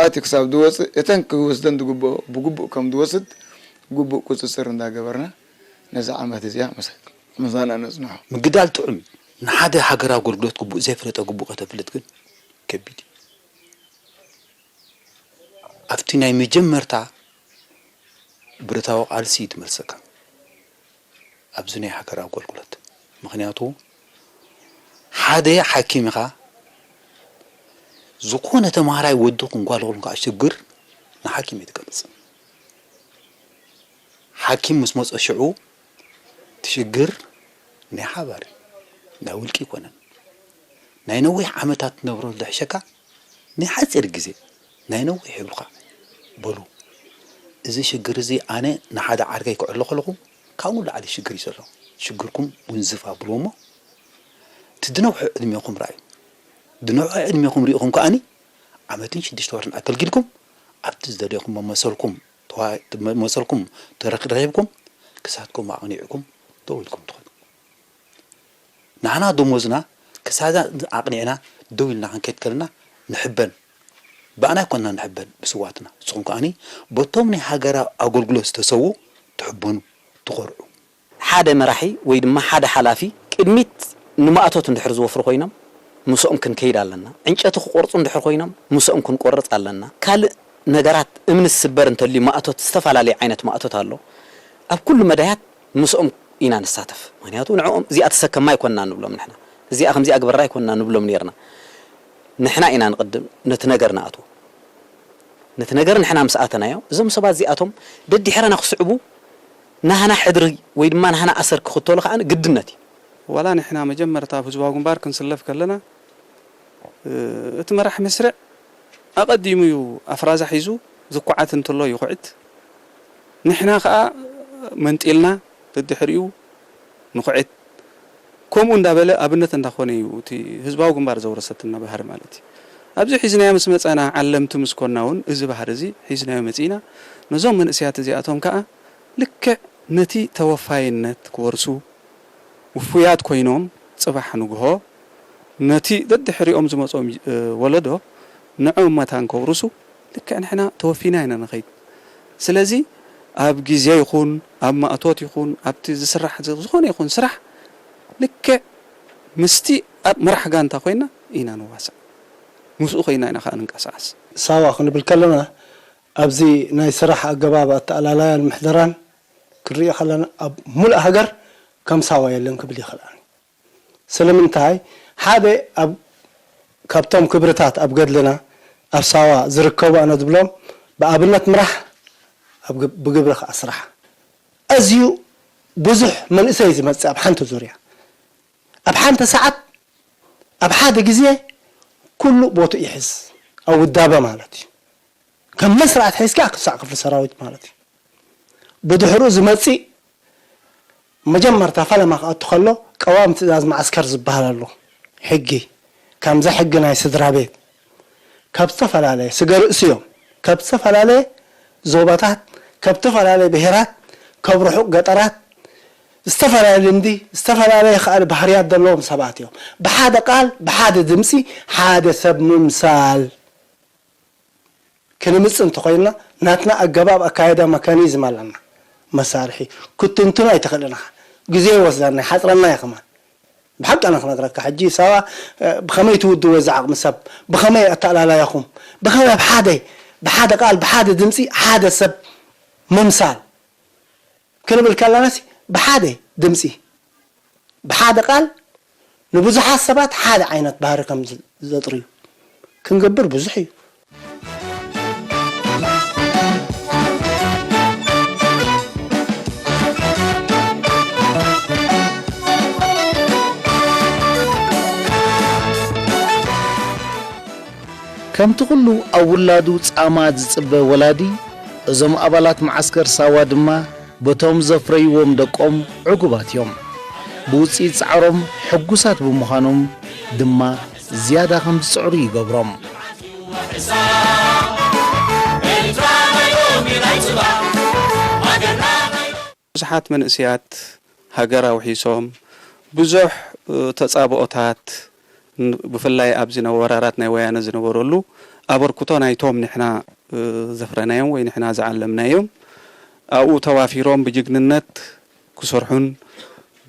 ኣትዩ ክሳብ ዝወፅእ እተን ክወስደን ዝግብኦ ብግቡእ ከም ዝወስድ ግቡእ ቁፅፅር እንዳገበርና ነዛ ዓመት እዚኣ መሳ-፣ ምሳና ነጽንሖ። ምግዳል ጥዑም እዩ። ንሓደ ሃገራዊ ኣገልግሎት ግቡእ ዘይፈለጠ ግቡእ ከተፍልጥ ግን ከቢድ እዩ። ኣብቲ ናይ መጀመርታ ብረታዊ ቃልሲ እዩ ትመልሰካ። ኣብዚ ናይ ሃገራዊ ኣገልግሎት። ምኽንያቱ ሓደ ሓኪም ኢኻ፣ ዝኾነ ተምሃራይ ወዲ ክንጓል ከሎ ከዓ ሽግር ንሓኪም እዩ ትገልጽ። ሓኪም ምስ መጾ ሽዑ እቲ ሽግር ናይ ሓባር እዩ፣ ናይ ውልቂ ኣይኮነን። ናይ ነዊሕ ዓመታት ትነብሮ ዝሕሸካ ናይ ሓጺር ግዜ ናይ ነዊሕ ይብሉኻ በሉ። እዚ ሽግር እዚ ኣነ ንሓደ ዓርከይ ክዕሎ ከለኹ ካብኡ ንላዕሊ ሽግር እዩ ዘሎ። ሽግርኩም ውንዝፍ ኣብልዎ እሞ እቲ ዝነውሐ ዕድሜኹም ረኣዩ። ዝነውሐ ዕድሜኹም ሪኢኹም ከኣኒ ዓመትን ሽዱሽተ ወርን ኣገልጊልኩም ኣብቲ ዝደለኹሞ መሰልኩም ተዋ-፣ መሰልኩም ተረክ-፣ ረኺብኩም ክሳድኩም ኣቕኒዕኩም ደው ኢልኩም ትኾኑ። ንዓና ደሞዝና ክሳዛ ኣቕኒዕና ደው ኢልና ክንከይድ ከለና ንሕበን። ብኣና ኣይኮንና ንሕበን ብስዋትና። ንስኹም ከኣኒ በቶም ናይ ሃገራዊ ኣገልግሎት ዝተሰዉ ትሕበኑ፣ ትኾርዑ። ሓደ መራሒ ወይ ድማ ሓደ ሓላፊ ቅድሚት ንማእቶት እንድሕር ዝወፍሩ ኮይኖም ምስኦም ክንከይድ ኣለና። ዕንጨቲ ክቆርጹ እንድሕር ኮይኖም ምስኦም ክንቆርጽ ኣለና። ካልእ ነገራት እምኒ ዝስበር እንተልዩ ማእቶት፣ ዝተፈላለየ ዓይነት ማእቶት ኣሎ። ኣብ ኩሉ መዳያት ምስኦም ኢና ንሳተፍ። ምኽንያቱ ንዕኦም እዚኣ ተሰከማ ኣይኮንና ንብሎም ንሕና። እዚኣ ከምዚኣ ግበራ ኣይኮንና ንብሎም ነይርና። ንሕና ኢና ንቕድም ነቲ ነገር ንኣትዎ። ነቲ ነገር ንሕና ምስ ኣተናዮ፣ እዞም ሰባት እዚኣቶም ደድሕረና ክስዕቡ፣ ናህና ሕድሪ ወይ ድማ ናህና ኣሰር ክኽተሉ ከኣ ግድነት እዩ። ዋላ ንሕና መጀመርታ ኣብ ህዝባዊ ግንባር ክንስለፍ ከለና፣ እ፣ እቲ መራሕ መስርዕ ኣቐዲሙ እዩ ኣፍራዛ ሒዙ ዝኳዓት እንተሎ ይኹዕት። ንሕና ከኣ መንጢልና ደድሕሪኡ ንኹዕት። ከምኡ እንዳበለ ኣብነት እንዳኾነ እዩ እቲ ህዝባዊ ግንባር ዘውረሰትና ባህሪ ማለት እዩ። ኣብዚ ሒዝናዮ ምስ መጸና፣ ዓለምቲ ምስ ኮና እውን እዚ ባህሪ እዚ ሒዝናዮ መጺእና። ነዞም መንእሰያት እዚኣቶም ከኣ ልክዕ ነቲ ተወፋይነት ክወርሱ ውፉያት ኮይኖም፣ ጽባሕ ንግሆ ነቲ ደድሕሪኦም ዝመጾም፣ እ፣ ወለዶ ንዕኦም መታን ከውርሱ ልክዕ ንሕና ተወፊና ኢና ንኸይድ። ስለዚ ኣብ ግዜ ይኹን፣ ኣብ ማእቶት ይኹን፣ ኣብቲ ዝስራሕ ዝ-፣ ዝኾነ ይኹን ስራሕ ልክዕ ምስቲ ኣብ መራሕ ጋንታ ኮይና ኢና ንዋሳእ። ምስኡ ኮይና ኢና ከኣ ንንቀሳቐስ። ሳዋ ክንብል ከለና፣ ኣብዚ ናይ ስራሕ ኣገባብ ኣተኣላላያን ምሕደራን ክንርኢ ከለና፣ ኣብ ሙሉእ ሃገር ከም ሳዋ የለን ክብል ይኽእል። ስለምንታይ? ሓደ ኣብ፣ ካብቶም ክብርታት ኣብ ገድልና ኣብ ሳዋ ዝርከቡ ኣነ ዝብሎም፣ ብኣብነት ምራሕ፣ ኣብ ግ-፣ ብግብሪ ከኣ ስራሕ። ኣዝዩ ብዙሕ መንእሰይ ዝመጽእ ኣብ ሓንቲ ዙርያ፣ ኣብ ሓንቲ ሰዓት፣ ኣብ ሓደ ግዜ ኩሉ ቦትኡ ይሕዝ፣ ኣብ ውዳበ ማለት እዩ። ከም መስርዕ ኣትሒዝካ ክሳዕ ክፍሊ ሰራዊት ማለት እዩ። ብድሕሩ ዝመጽእ መጀመርታ ፈለማ ክኣቱ ከሎ ቀዋሚ ትእዛዝ መዓስከር ዝበሃል ኣሎ። ሕጊ፣ ከምዛ ሕጊ ናይ ስድራ ቤት፣ ካብ ዝተፈላለየ ስገ ርእሲ እዮም፣ ካብ ዝተፈላለየ ዞባታት፣ ካብ ዝተፈላለየ ብሄራት፣ ካብ ርሑቕ ገጠራት፣ ዝተፈላለየ ልምዲ፣ ዝተፈላለየ ከኣ ባህርያት ዘለዎም ሰባት እዮም። ብሓደ ቃል፣ ብሓደ ድምጺ ሓደ ሰብ ምምሳል። ክንምጽእ እንተኾይንና፣ ናትና ኣገባብ ኣካይዳ መካኒዝም ኣለና። መሳርሒ ክትትንትኖ ኣይትኽእልን ኢኻ። ግዜ ይወስደና፣ ይሓጽረና እዩ ከማን። ብሓቂ ኣነ ክነግረካ፣ ሕጂ ሳዋ፣ እ፣ ብኸመይ ትውድዎ እዚ ዓቕሚ ሰብ? ብኸመይ ኣተኣላላያኹም? ብኸመይ ኣብ ሓደ፣ ብሓደ ቃል፣ ብሓደ ድምጺ ሓደ ሰብ ምምሳል? ክንብል ከለናሲ ብሓደ ድምጺ፣ ብሓደ ቃል ንብዙሓት ሰባት ሓደ ዓይነት ባህሪ ከም ዝ-፣ ዘጥርዩ ክንገብር ብዙሕ እዩ። ከምቲ ኩሉ ኣብ ውላዱ ጻማ ዝጽበ ወላዲ፣ እዞም ኣባላት መዓስከር ሳዋ ድማ በቶም ዘፍረይዎም ደቆም ዕጉባት እዮም። ብውጽኢት ጻዕሮም ሕጉሳት ብምዃኖም ድማ ዝያዳ ከም ዝጽዕሩ ይገብሮም። ብዙሓት መንእሰያት ሃገር ኣውሒሶም፣ ብዙሕ፣ እ፣ ተጻብኦታት፣ ን-፣ ብፍላይ ኣብዚ ናብ ወራራት ናይ ወያነ ዝነበረሉ ኣበርክቶ ናይቶም ንሕና፣ እ፣ ዘፍረናዮም ወይ ንሕና ዝዓለምናዮም ኣብኡ ተዋፊሮም ብጅግንነት ክሰርሑን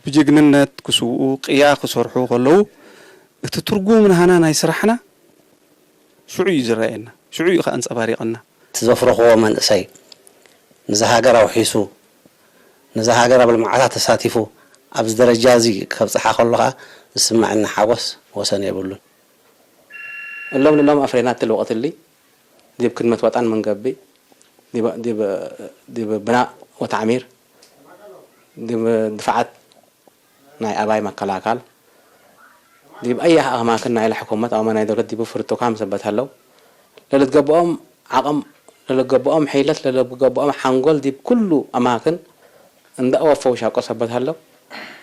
ብጅግንነት ክስውኡ፣ ቅያ ክሰርሑ ከለዉ፣ እቲ ትርጉም ናህና ናይ ስራሕና ሽዑ እዩ ዝረኣየና፣ ሽዑ እዩ ከኣ ኣንጸባሪቐና። እቲ ዘፍረኽዎ መንእሰይ፣ ነዛ ሃገር ኣውሒሱ፣ ነዛ ሃገር ኣብ ልምዓታ ተሳቲፉ፣ ኣብዚ ደረጃ እዚ ከብጽሓ ከሎ ከኣ ዝስምዓኒ ሓጎስ ወሰን የብሉን። እሎም ንሎም ኣፍሬና እትል ወቐትሊ፣ ዲብ ክድመት ወጠን ምንገብእ፣ ዲብ፣ ዲብ፣ ዲብ ብናእ ወተዕሚር፣ ዲብ ድፋዓት ናይ ኣባይ መከላካል፣ ዲብ ኣያህ ኣማክን ናይላ ሕኩመት ኣው ናይ ደውለት ዲቡ ፍርቱካም ሰበት ሀለው፣ ለልትገብኦም ዓቕም፣ ለልትገብኦም ሐይለት፣ ለልትገብኦም ሓንጎል ዲብ ኩሉ ኣማክን እንዳ ኣወፈው ሻቆ ሰበት ሀለው፣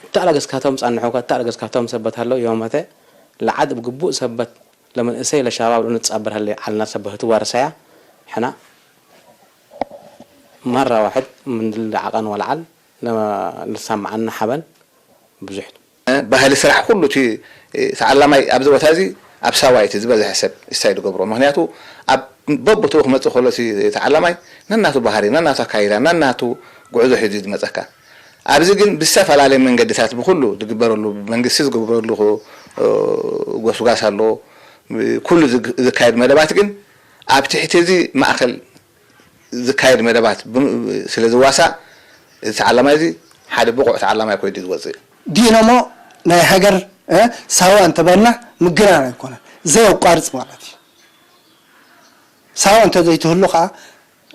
እታ ለገስካቶም ጸንሑከ፣ እታ ለገስካቶም ሰበት ሀለው፣ ዮመተ ለዓድ እብ ግቡእ ሰበት ለመንእሰይ ለሻባብ ለንትጻበር ሀለ ዓልና ሰበት ህቱ ወረሰያ፣ ሕና መራ ዋሕድ ምን ልዓቐን ወለዓል ለመ-፣ ለሳምዓና ሓበን ብዙሕ። ባህሊ ስራሕ ኩሉ እቲ ተዓላማይ ኣብዚ ቦታ እዚ ኣብ ሳዋ እቲ ዝበዝሐ ሰብ እስታይ ዝገብሮ። ምክንያቱ ኣብ በቦትኡ ክመፅእ ከሎ እቲ ተዓላማይ ነናቱ ባህሪ፣ ነናቱ ኣካይዳ፣ ነናቱ ጉዕዞ ሒዙ ዝመፀካ። ኣብዚ ግን ብዝተፈላለየ መንገድታት ብኩሉ ዝግበረሉ፣ ብመንግስቲ ዝግበረሉ ጎስጓስ ኣሎ። ኩሉ ዝግ-፣ ዝካየድ መደባት ግን ኣብ ትሕቲ እዚ ማእኸል ዝካየድ መደባት ብ-፣ ስለ ዝዋሳእ፣ እዚ ተዓላማይ እዚ ሓደ ብቑዕ ተዓላማይ ኮይኑ እዩ ዝወፅእ። ዲኖሞ ናይ ሃገር ሳዋ እንተበልና ምግናን ኣይኮነን፣ ዘየቋርፅ ማለት እዩ። ሳዋ እንተዘይትህሉ ከዓ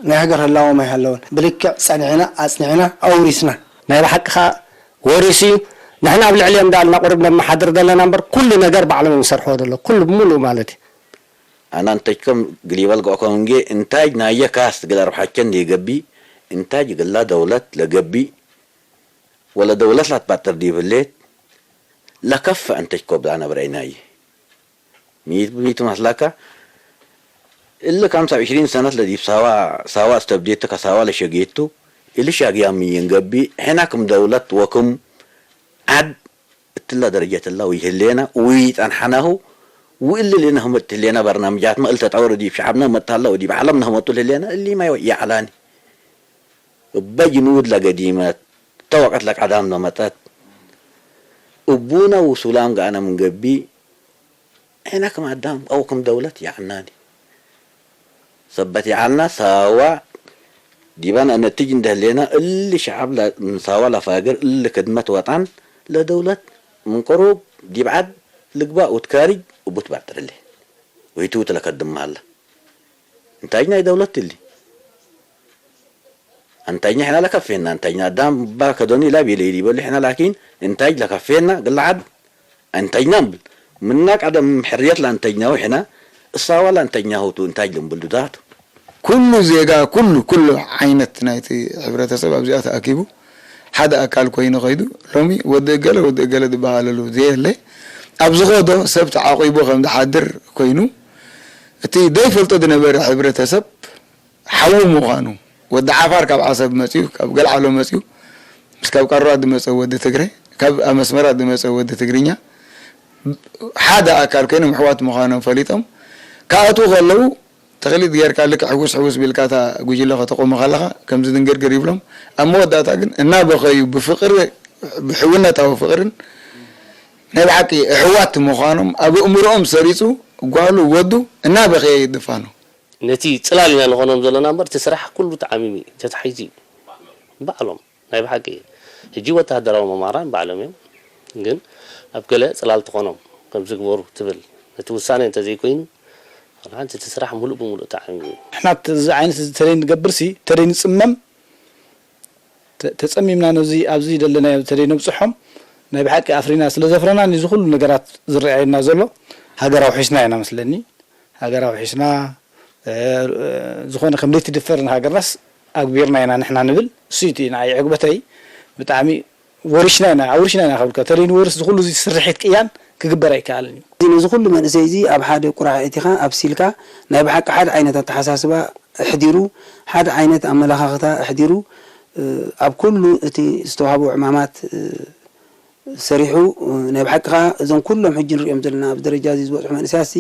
ናይ ሃገር ህላዎም ኣይሃለወን። ብልክዕ ፀኒዕና ኣፅኒዕና ኣውሪስና። ናይ ብሓቂ ከዓ ወሪስ እዩ። ንሕና ኣብ ልዕሊኦም ዳኣ እናቑርብ ነመሓድር ዘለና እምበር ኩሉ ነገር ባዕሎም እዮም ዝሰርሕዎ ዘሎ ኩሉ ብምሉኡ ማለት እዩ። ኣናንተችኮም ግሊበል ጎዕኮም እንጌ እንታጅ ናየ ካስት ግላ ርብሓቸን ሊገቢ እንታጅ ግላ ደውለት ለገቢ ወለ ደውለት ላትባጥር ዲብሌት ለከፍ እንተች ኮብላ ነብረይ ናይ ሚት ሚት ማስላካ እለ ካምሳ ዕሽሪን ሰነት ለዲብ ሳዋ ሳዋ እስተብዴቱ ከሳዋ ለሸጌቱ እሊ ሻግያ ምይን ገቢ ሕና ክም ደውለት ወክም ዓድ እትላ ደረጀት እላ ወይህሌና ወይጠንሓናሁ ውእልል ነህመት ህሌና በርናምጃትመ እልተጠወረ ዲብ ሸዓብነ መጥታላ ወዲብ ዓለም ነህመቱ ህሌና እሊማ የዕላኒ እበ ጅኑድ ለገዲመት ተወቀት ለቀዳም ለመጠት እቡነ ውሱላም ገአነ ምንገቢ ሕና ክም አዳም አው ክም ደውለት የዕናኒ ሰበት የዐልና ሳዋ ዲባን አነትጅ እንደ ህሌና እሊ ሸዐብ ምን ሳዋ ለፋግር እሊ ክድመት ወጠን ለደውለት ምን ቅሩብ ዲብ ዐድ ልግባእ ወትካርጅ እቡ ትባጥር ህሌ ወይቱ ትለከድም ሀለ እንታጅ ናይ ደውለት እሊ እንታጅ ንሕና ለከፌና እንታጅ ናዳም ባ ከደኑ ኢላ ቤለ ይበሉ ሕና ላኪን እንታጅ ለከፌና ግላ ዐድ እንተጅና እምብል ምና ቀደም ሕርየት ላንተጅናሁ ሕና እሳዋ ላንተጅናሁ ቱ እንታጅ ልምብል ዱዳቱ። ኩሉ ዜጋ ኩሉ ኩሉ ዓይነት ናይቲ ሕብረተሰብ ኣብዚኣ ተኣኪቡ ሓደ ኣካል ኮይኑ ከይዱ ሎሚ ወዲ እገለ ወዲ እገለ ዝበሃለሉ ዘየለ ኣብ ዝኸዶ ሰብ ተዓቂቡ ከም ዝሓድር ኮይኑ እቲ ዘይፈልጦ ዝነበረ ሕብረተሰብ ሓዉ ምዃኑ ወዲ ዓፋር ካብ ዓሰብ መፅዩ ካብ ገልዓሎ መፅዩ ምስ ካብ ቀረባ ዝመፀ ወዲ ትግረ ካብ ኣመስመራ ዝመፀ ወዲ ትግርኛ ሓደ ኣካል ኮይኖም ኣሕዋት ምዃኖም ፈሊጦም ክኣትዉ ከለዉ ተኽሊት ጌርካ ልክዕ ሕውስ ሕውስ ቢልካ እታ ጉጅለ ከተቑሙ ከለኻ ከምዚ ድንግርግር ይብሎም ኣብ መወዳእታ ግን እናበኸዩ ብፍቕሪ ብሕውነታዊ ፍቕርን ናይ ብሓቂ ኣሕዋት ምዃኖም ኣብ ኣእምሮኦም ሰሪፁ ጓሉ ወዱ እናበኸየ ይድፋኖ። ነቲ ጽላል ኢና ንኾኖም ዘለና እምበር እቲ ስራሕ ኩሉ ተዓሚሙ እዩ ተታሒዙ እዩ ባዕሎም ናይ ብሓቂ ሕጂ ወተሃደራዊ መማራን ባዕሎም እዮም ግን ኣብ ገለ ጽላል ትኾኖም ከምዚ ግበሩ ትብል ነቲ ውሳነ እንተዘይኮይኑ ሓንቲ እቲ ስራሕ ሙሉእ ብሙሉእ ተዓሚሙ እዩ። ንሕና እዚ ዓይነት እዚ ተደይ ንገብር ሲ ተደይ ንጽመም ተጸሚምና ነዚ ኣብዚ ደለናዮ ተደይ ነብጽሖም ናይ ብሓቂ ኣፍሪና ስለ ዘፍረና ንዚ ኩሉ ነገራት ዝረኣየና ዘሎ ሃገር ኣውሒስና ኢና መስለኒ። ሃገር ኣውሒስና ዝኾነ ከም ዘይትድፈር ንሃገርናስ ኣግቢርና ኢና ንሕና ንብል። እሱ እቲ ንዓይ ዕግበተይ ብጣዕሚ ወሪሽና ኢና ኣውሪሽና ኢና ከብልካ ተለይ ንወርስ ዝኩሉ እዚ ስርሒት ቅያን ክግበር ኣይከኣልን እዩ። ነዚ ኩሉ መንእሰይ እዚ ኣብ ሓደ ቁራዕ እቲኻ ኣብሲልካ ናይ ብሓቂ ሓደ ዓይነት ኣተሓሳስባ ኣሕዲሩ ሓደ ዓይነት ኣመለኻኽታ ኣሕዲሩ ኣብ ኩሉ እቲ ዝተዋህቦ ዕማማት ሰሪሑ ናይ ብሓቂ ከኣ እዞም ኩሎም ሕጂ ንሪኦም ዘለና ኣብዚ ደረጃ እዚ ዝበፅሑ መንእሰያትሲ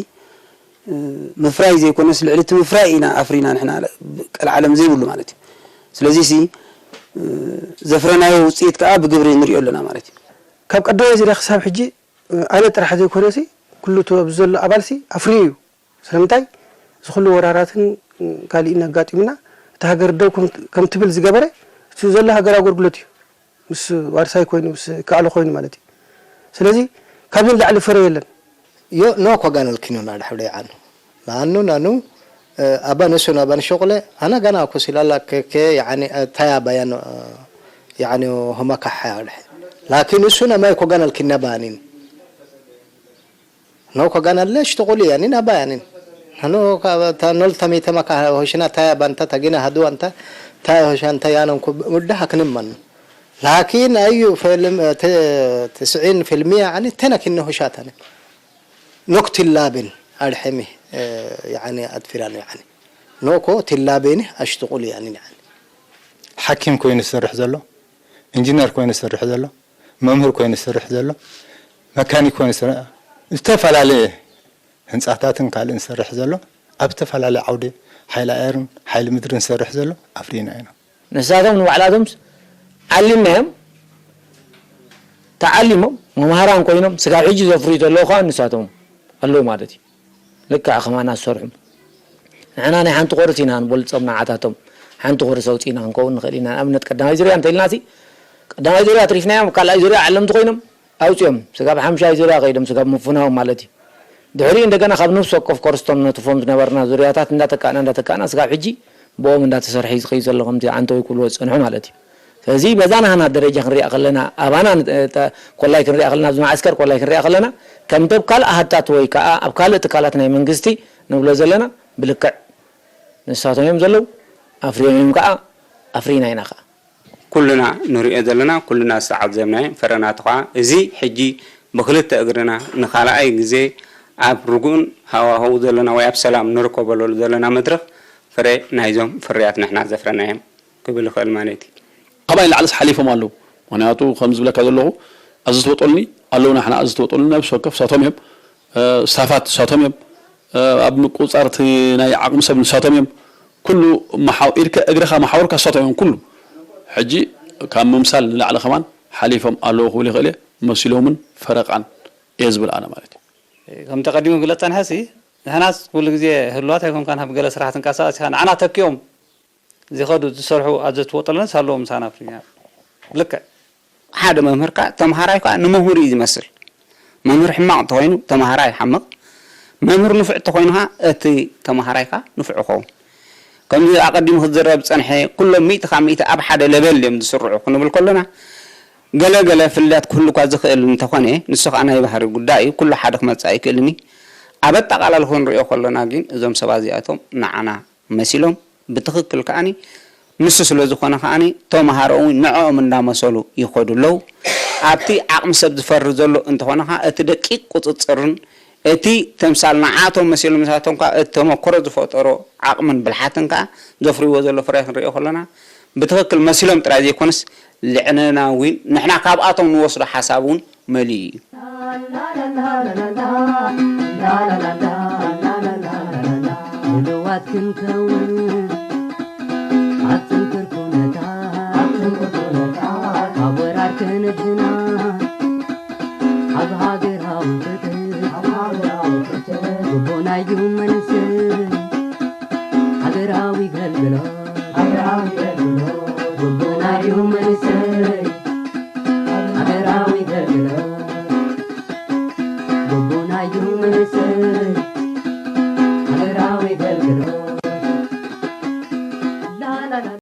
ምፍራይ ዘይኮነስ ልዕሊ እቲ ምፍራይ ኢና ኣፍሪና ንሕና ቀልዓለም ዘይብሉ ማለት እዩ። ስለዚ ሲ ዘፍረናዮ ውፅኢት ከኣ ብግብሪ ንሪኦ ኣለና ማለት እዩ። ካብ ቀዳማይ ዙርያ ክሳብ ሕጂ ኣነ ጥራሕ ዘይኮነሲ ኩሉ እቲ ኣብዚ ዘሎ ኣባልሲ ኣፍርዩ እዩ። ስለምንታይ እዚ ኩሉ ወራራትን ካሊእን ኣጋጢሙና እታ ሃገር ደው ከም ትብል ዝገበረ እቲ ዘሎ ሃገር ኣገልግሎት እዩ። ምስ ዋርሳይ ኮይኑ ምስ ይከኣሎ ኮይኑ ማለት እዩ። ስለዚ ካብዚ ንላዕሊ ፍረ የለን። Io no ko ganal kino na da hawle anu. Lanu nanu aba nesu na ban shokle ana gana ko silala ke ke yani taya bayan yani homa ka hawle. Lakin nesu na mai ko ganal kinna banin. No ko ganal lesh to quli yani na bayanin. Hano ka ta nol tami tama ka hoshina taya banta tagina hadu anta taya hoshanta yanon ko mudda haknim man. Lakin ayu film tis'in filmiya yani tena kinno hoshatan. Nok tillabin alhimi yani adfiran yani. Noko tillabini ashtuqul yani yani. ሓኪም ኮይኑ ዝሰርሕ ዘሎ ኢንጂነር ኮይኑ ዝሰርሕ ዘሎ፣ መምህር ኮይኑ ዝሰርሕ ዘሎ፣ መካኒክ ኮይኑ ዝሰርሕ፣ ዝተፈላለየ ህንፃታትን ካልእን ዝሰርሕ ዘሎ፣ ኣብ ዝተፈላለየ ዓውዲ ሓይሊ ኣየርን ሓይሊ ምድርን ዝሰርሕ ዘሎ ኣፍሪና ኢና። ንሳቶም ንባዕላቶምስ ዓሊምናዮም፣ ተዓሊሞም መምሃራን ኮይኖም ስጋብ ሕጂ ዘፍርዩ ዘለዉ ከዓ ንሳቶም ኣለዉ ማለት እዩ። ልክዕ ከማና ዝሰርሑ። ንሕና ናይ ሓንቲ ኮርስ ኢና ንበልጾም ንዓታቶም። ሓንቲ ኮርስ ኣውጺእና ክንከውን ንኽእል ኢና። ንኣብነት ቀዳማይ ዙርያ እንተኢልናሲ፣ ቀዳማይ ዙርያ ኣትሪፍናዮም፣ ኣብ ካልኣይ ዙርያ ዓለምቲ ኮይኖም ኣውጺኦም። ስጋብ ሓምሻይ ዙርያ ከይዶም፣ ስጋብ ምፍናዎም ማለት እዩ። ድሕሪኡ እንደገና ካብ ነፍሲ ወከፍ ኮርስቶም ነትፎም ዝነበርና ዙርያታት እንዳተካእና፣ እንዳተካእና፣ ስጋብ ሕጂ ብኦም እንዳተሰርሐ እዩ ዝኸይድ ዘሎ፣ ከምቲ ዓንተወይ ክብልዎ ዝጸንሑ ማለት እዩ። ስለዚ በዛ ናህና ደረጃ ክንሪኣ ከለና፣ ኣባና ን-፣ ተ-፣ ኮላይ ክንሪኣ ከለና፣ ኣብዚ መዓስከር ኮላይ ክንሪኣ ከለና፣ ከምቲ ኣብ ካልእ ሃብታት ወይ ከኣ ኣብ ካልእ ትካላት ናይ መንግስቲ ንብሎ ዘለና ብልክዕ ንሳቶም እዮም ዘለዉ፣ ኣፍርዮም እዮም ከኣ፣ ኣፍሪና ኢና ከኣ። ኩልና ንሪኦ ዘለና፣ ኩልና ዝተዓዘብናዮ ፍረናቱ ከኣ፣ እዚ ሕጂ ብክልተ እግርና ንኻልኣይ ግዜ ኣብ ርጉእን ሃዋህው ዘለና ወይ ኣብ ሰላም ንርከበሉ ዘለና መድረኽ ፍረ ናይዞም ፍርያት ንሕና ዘፍረናዮም ክብል ይኽእል ማለት እዩ። ካባይ ንላዕልስ ሓሊፎም ኣለዉ። ምኽንያቱ ከም ዝብለካ ዘለኹ፣ ኣብዚ ዝተወጠሉኒ ኣለዉ፣ ንሕና ኣብዚ ዝተወጠሉኒ ነብሲ ወከፍ ንሳቶም እዮም። እ፣ ስታፋት ንሳቶም እዮም። እ፣ ኣብ ምቁጽጻር እቲ ናይ ዓቕሚ ሰብ ንሳቶም እዮም። ኩሉ መሓው-፣ ኢድካ እግርኻ መሓውርካ ንሳቶም እዮም ኩሉ። ሕጂ ካብ ምምሳል ንላዕሊ ከማን ሓሊፎም ኣለዉ ክብል ይኽእል እየ። መሲሎምን ፈረቓን እየ ዝብል ኣነ ማለት እዩ። ከምቲ ቀዲሙ ክግለጽ ጸንሐሲ፣ ንሕናስ ኩሉ ግዜ ህልዋት ኣይኮንካን፣ ኣብ ገለ ስራሕ ትንቀሳቐስ ኢኻ። ንዓና ተኪኦም ዝኸዱ ዝሰርሑ ኣዘዝቲ ወጠለንስ ኣለዉ ምሳና ኣብ ፕሪሚየር። ልክዕ። ሓደ መምህር ከኣ ተምሃራይ ከኣ ንመምህር እዩ ዝመስል። መምህር ሕማቕ እንተኾይኑ ተምሃራይ ይሓምቕ፣ መምህር ንፉዕ እንተኾይኑ ከኣ እቲ ተምሃራይ ከኣ ንፉዕ ይኸውን። ከምዚ ኣቐዲሙ ክዝረብ ዝጸንሐ፣ ኩሎም ሚእቲ ካብ ሚእቲ ኣብ ሓደ ለበል እዮም ዝስርዑ ክንብል ከለና፣ ገለ ገለ ፍልልያት ክህሉ እኳ ዝኽእል እንተኾነ፣ ንሱ ከኣ ናይ ባህሪ ጉዳይ እዩ፣ ኩሉ ሓደ ክመጽእ ኣይክእልን እዩ። ኣብ ኣጠቓላሊ ክንሪኦ ከሎና ግን እዞም ሰባት እዚኣቶም ንዓና መሲሎም ብትኽክል ከኣኒ ንሱ ስለ ዝኾነ ከኣኒ ተምሃሮ እውን ንዕኦም እንዳመሰሉ ይኸዱ ኣለዉ። ኣብቲ ዓቕሚ ሰብ ዝፈሪ ዘሎ እንተኾነ ከኣ እቲ ደቂቕ ቁጽጽርን እቲ ተምሳል ንዓቶም መሲሉ ምሳቶም ከኣ እቲ ተመክሮ ዝፈጠሮ ዓቕምን ብልሓትን ከኣ ዘፍርይዎ ዘሎ ፍርያት ንሪኦ ከለና ብትኽክል መሲሎም ጥራይ ዘይኮነስ ልዕለና እውን ንሕና ካብኣቶም ንወስዶ ሓሳብ እውን መሊኡ እዩ። ምልዋት ክንከውን ኣብ ጽንኩር ኩነታት ካብ ወራር ክንድሕና ኣብ ሃገራዊ ፍትሒ ግቡእና እዩ መንስእ ሃገራዊ ገልግሎት ግቡእና እዩ መንስእ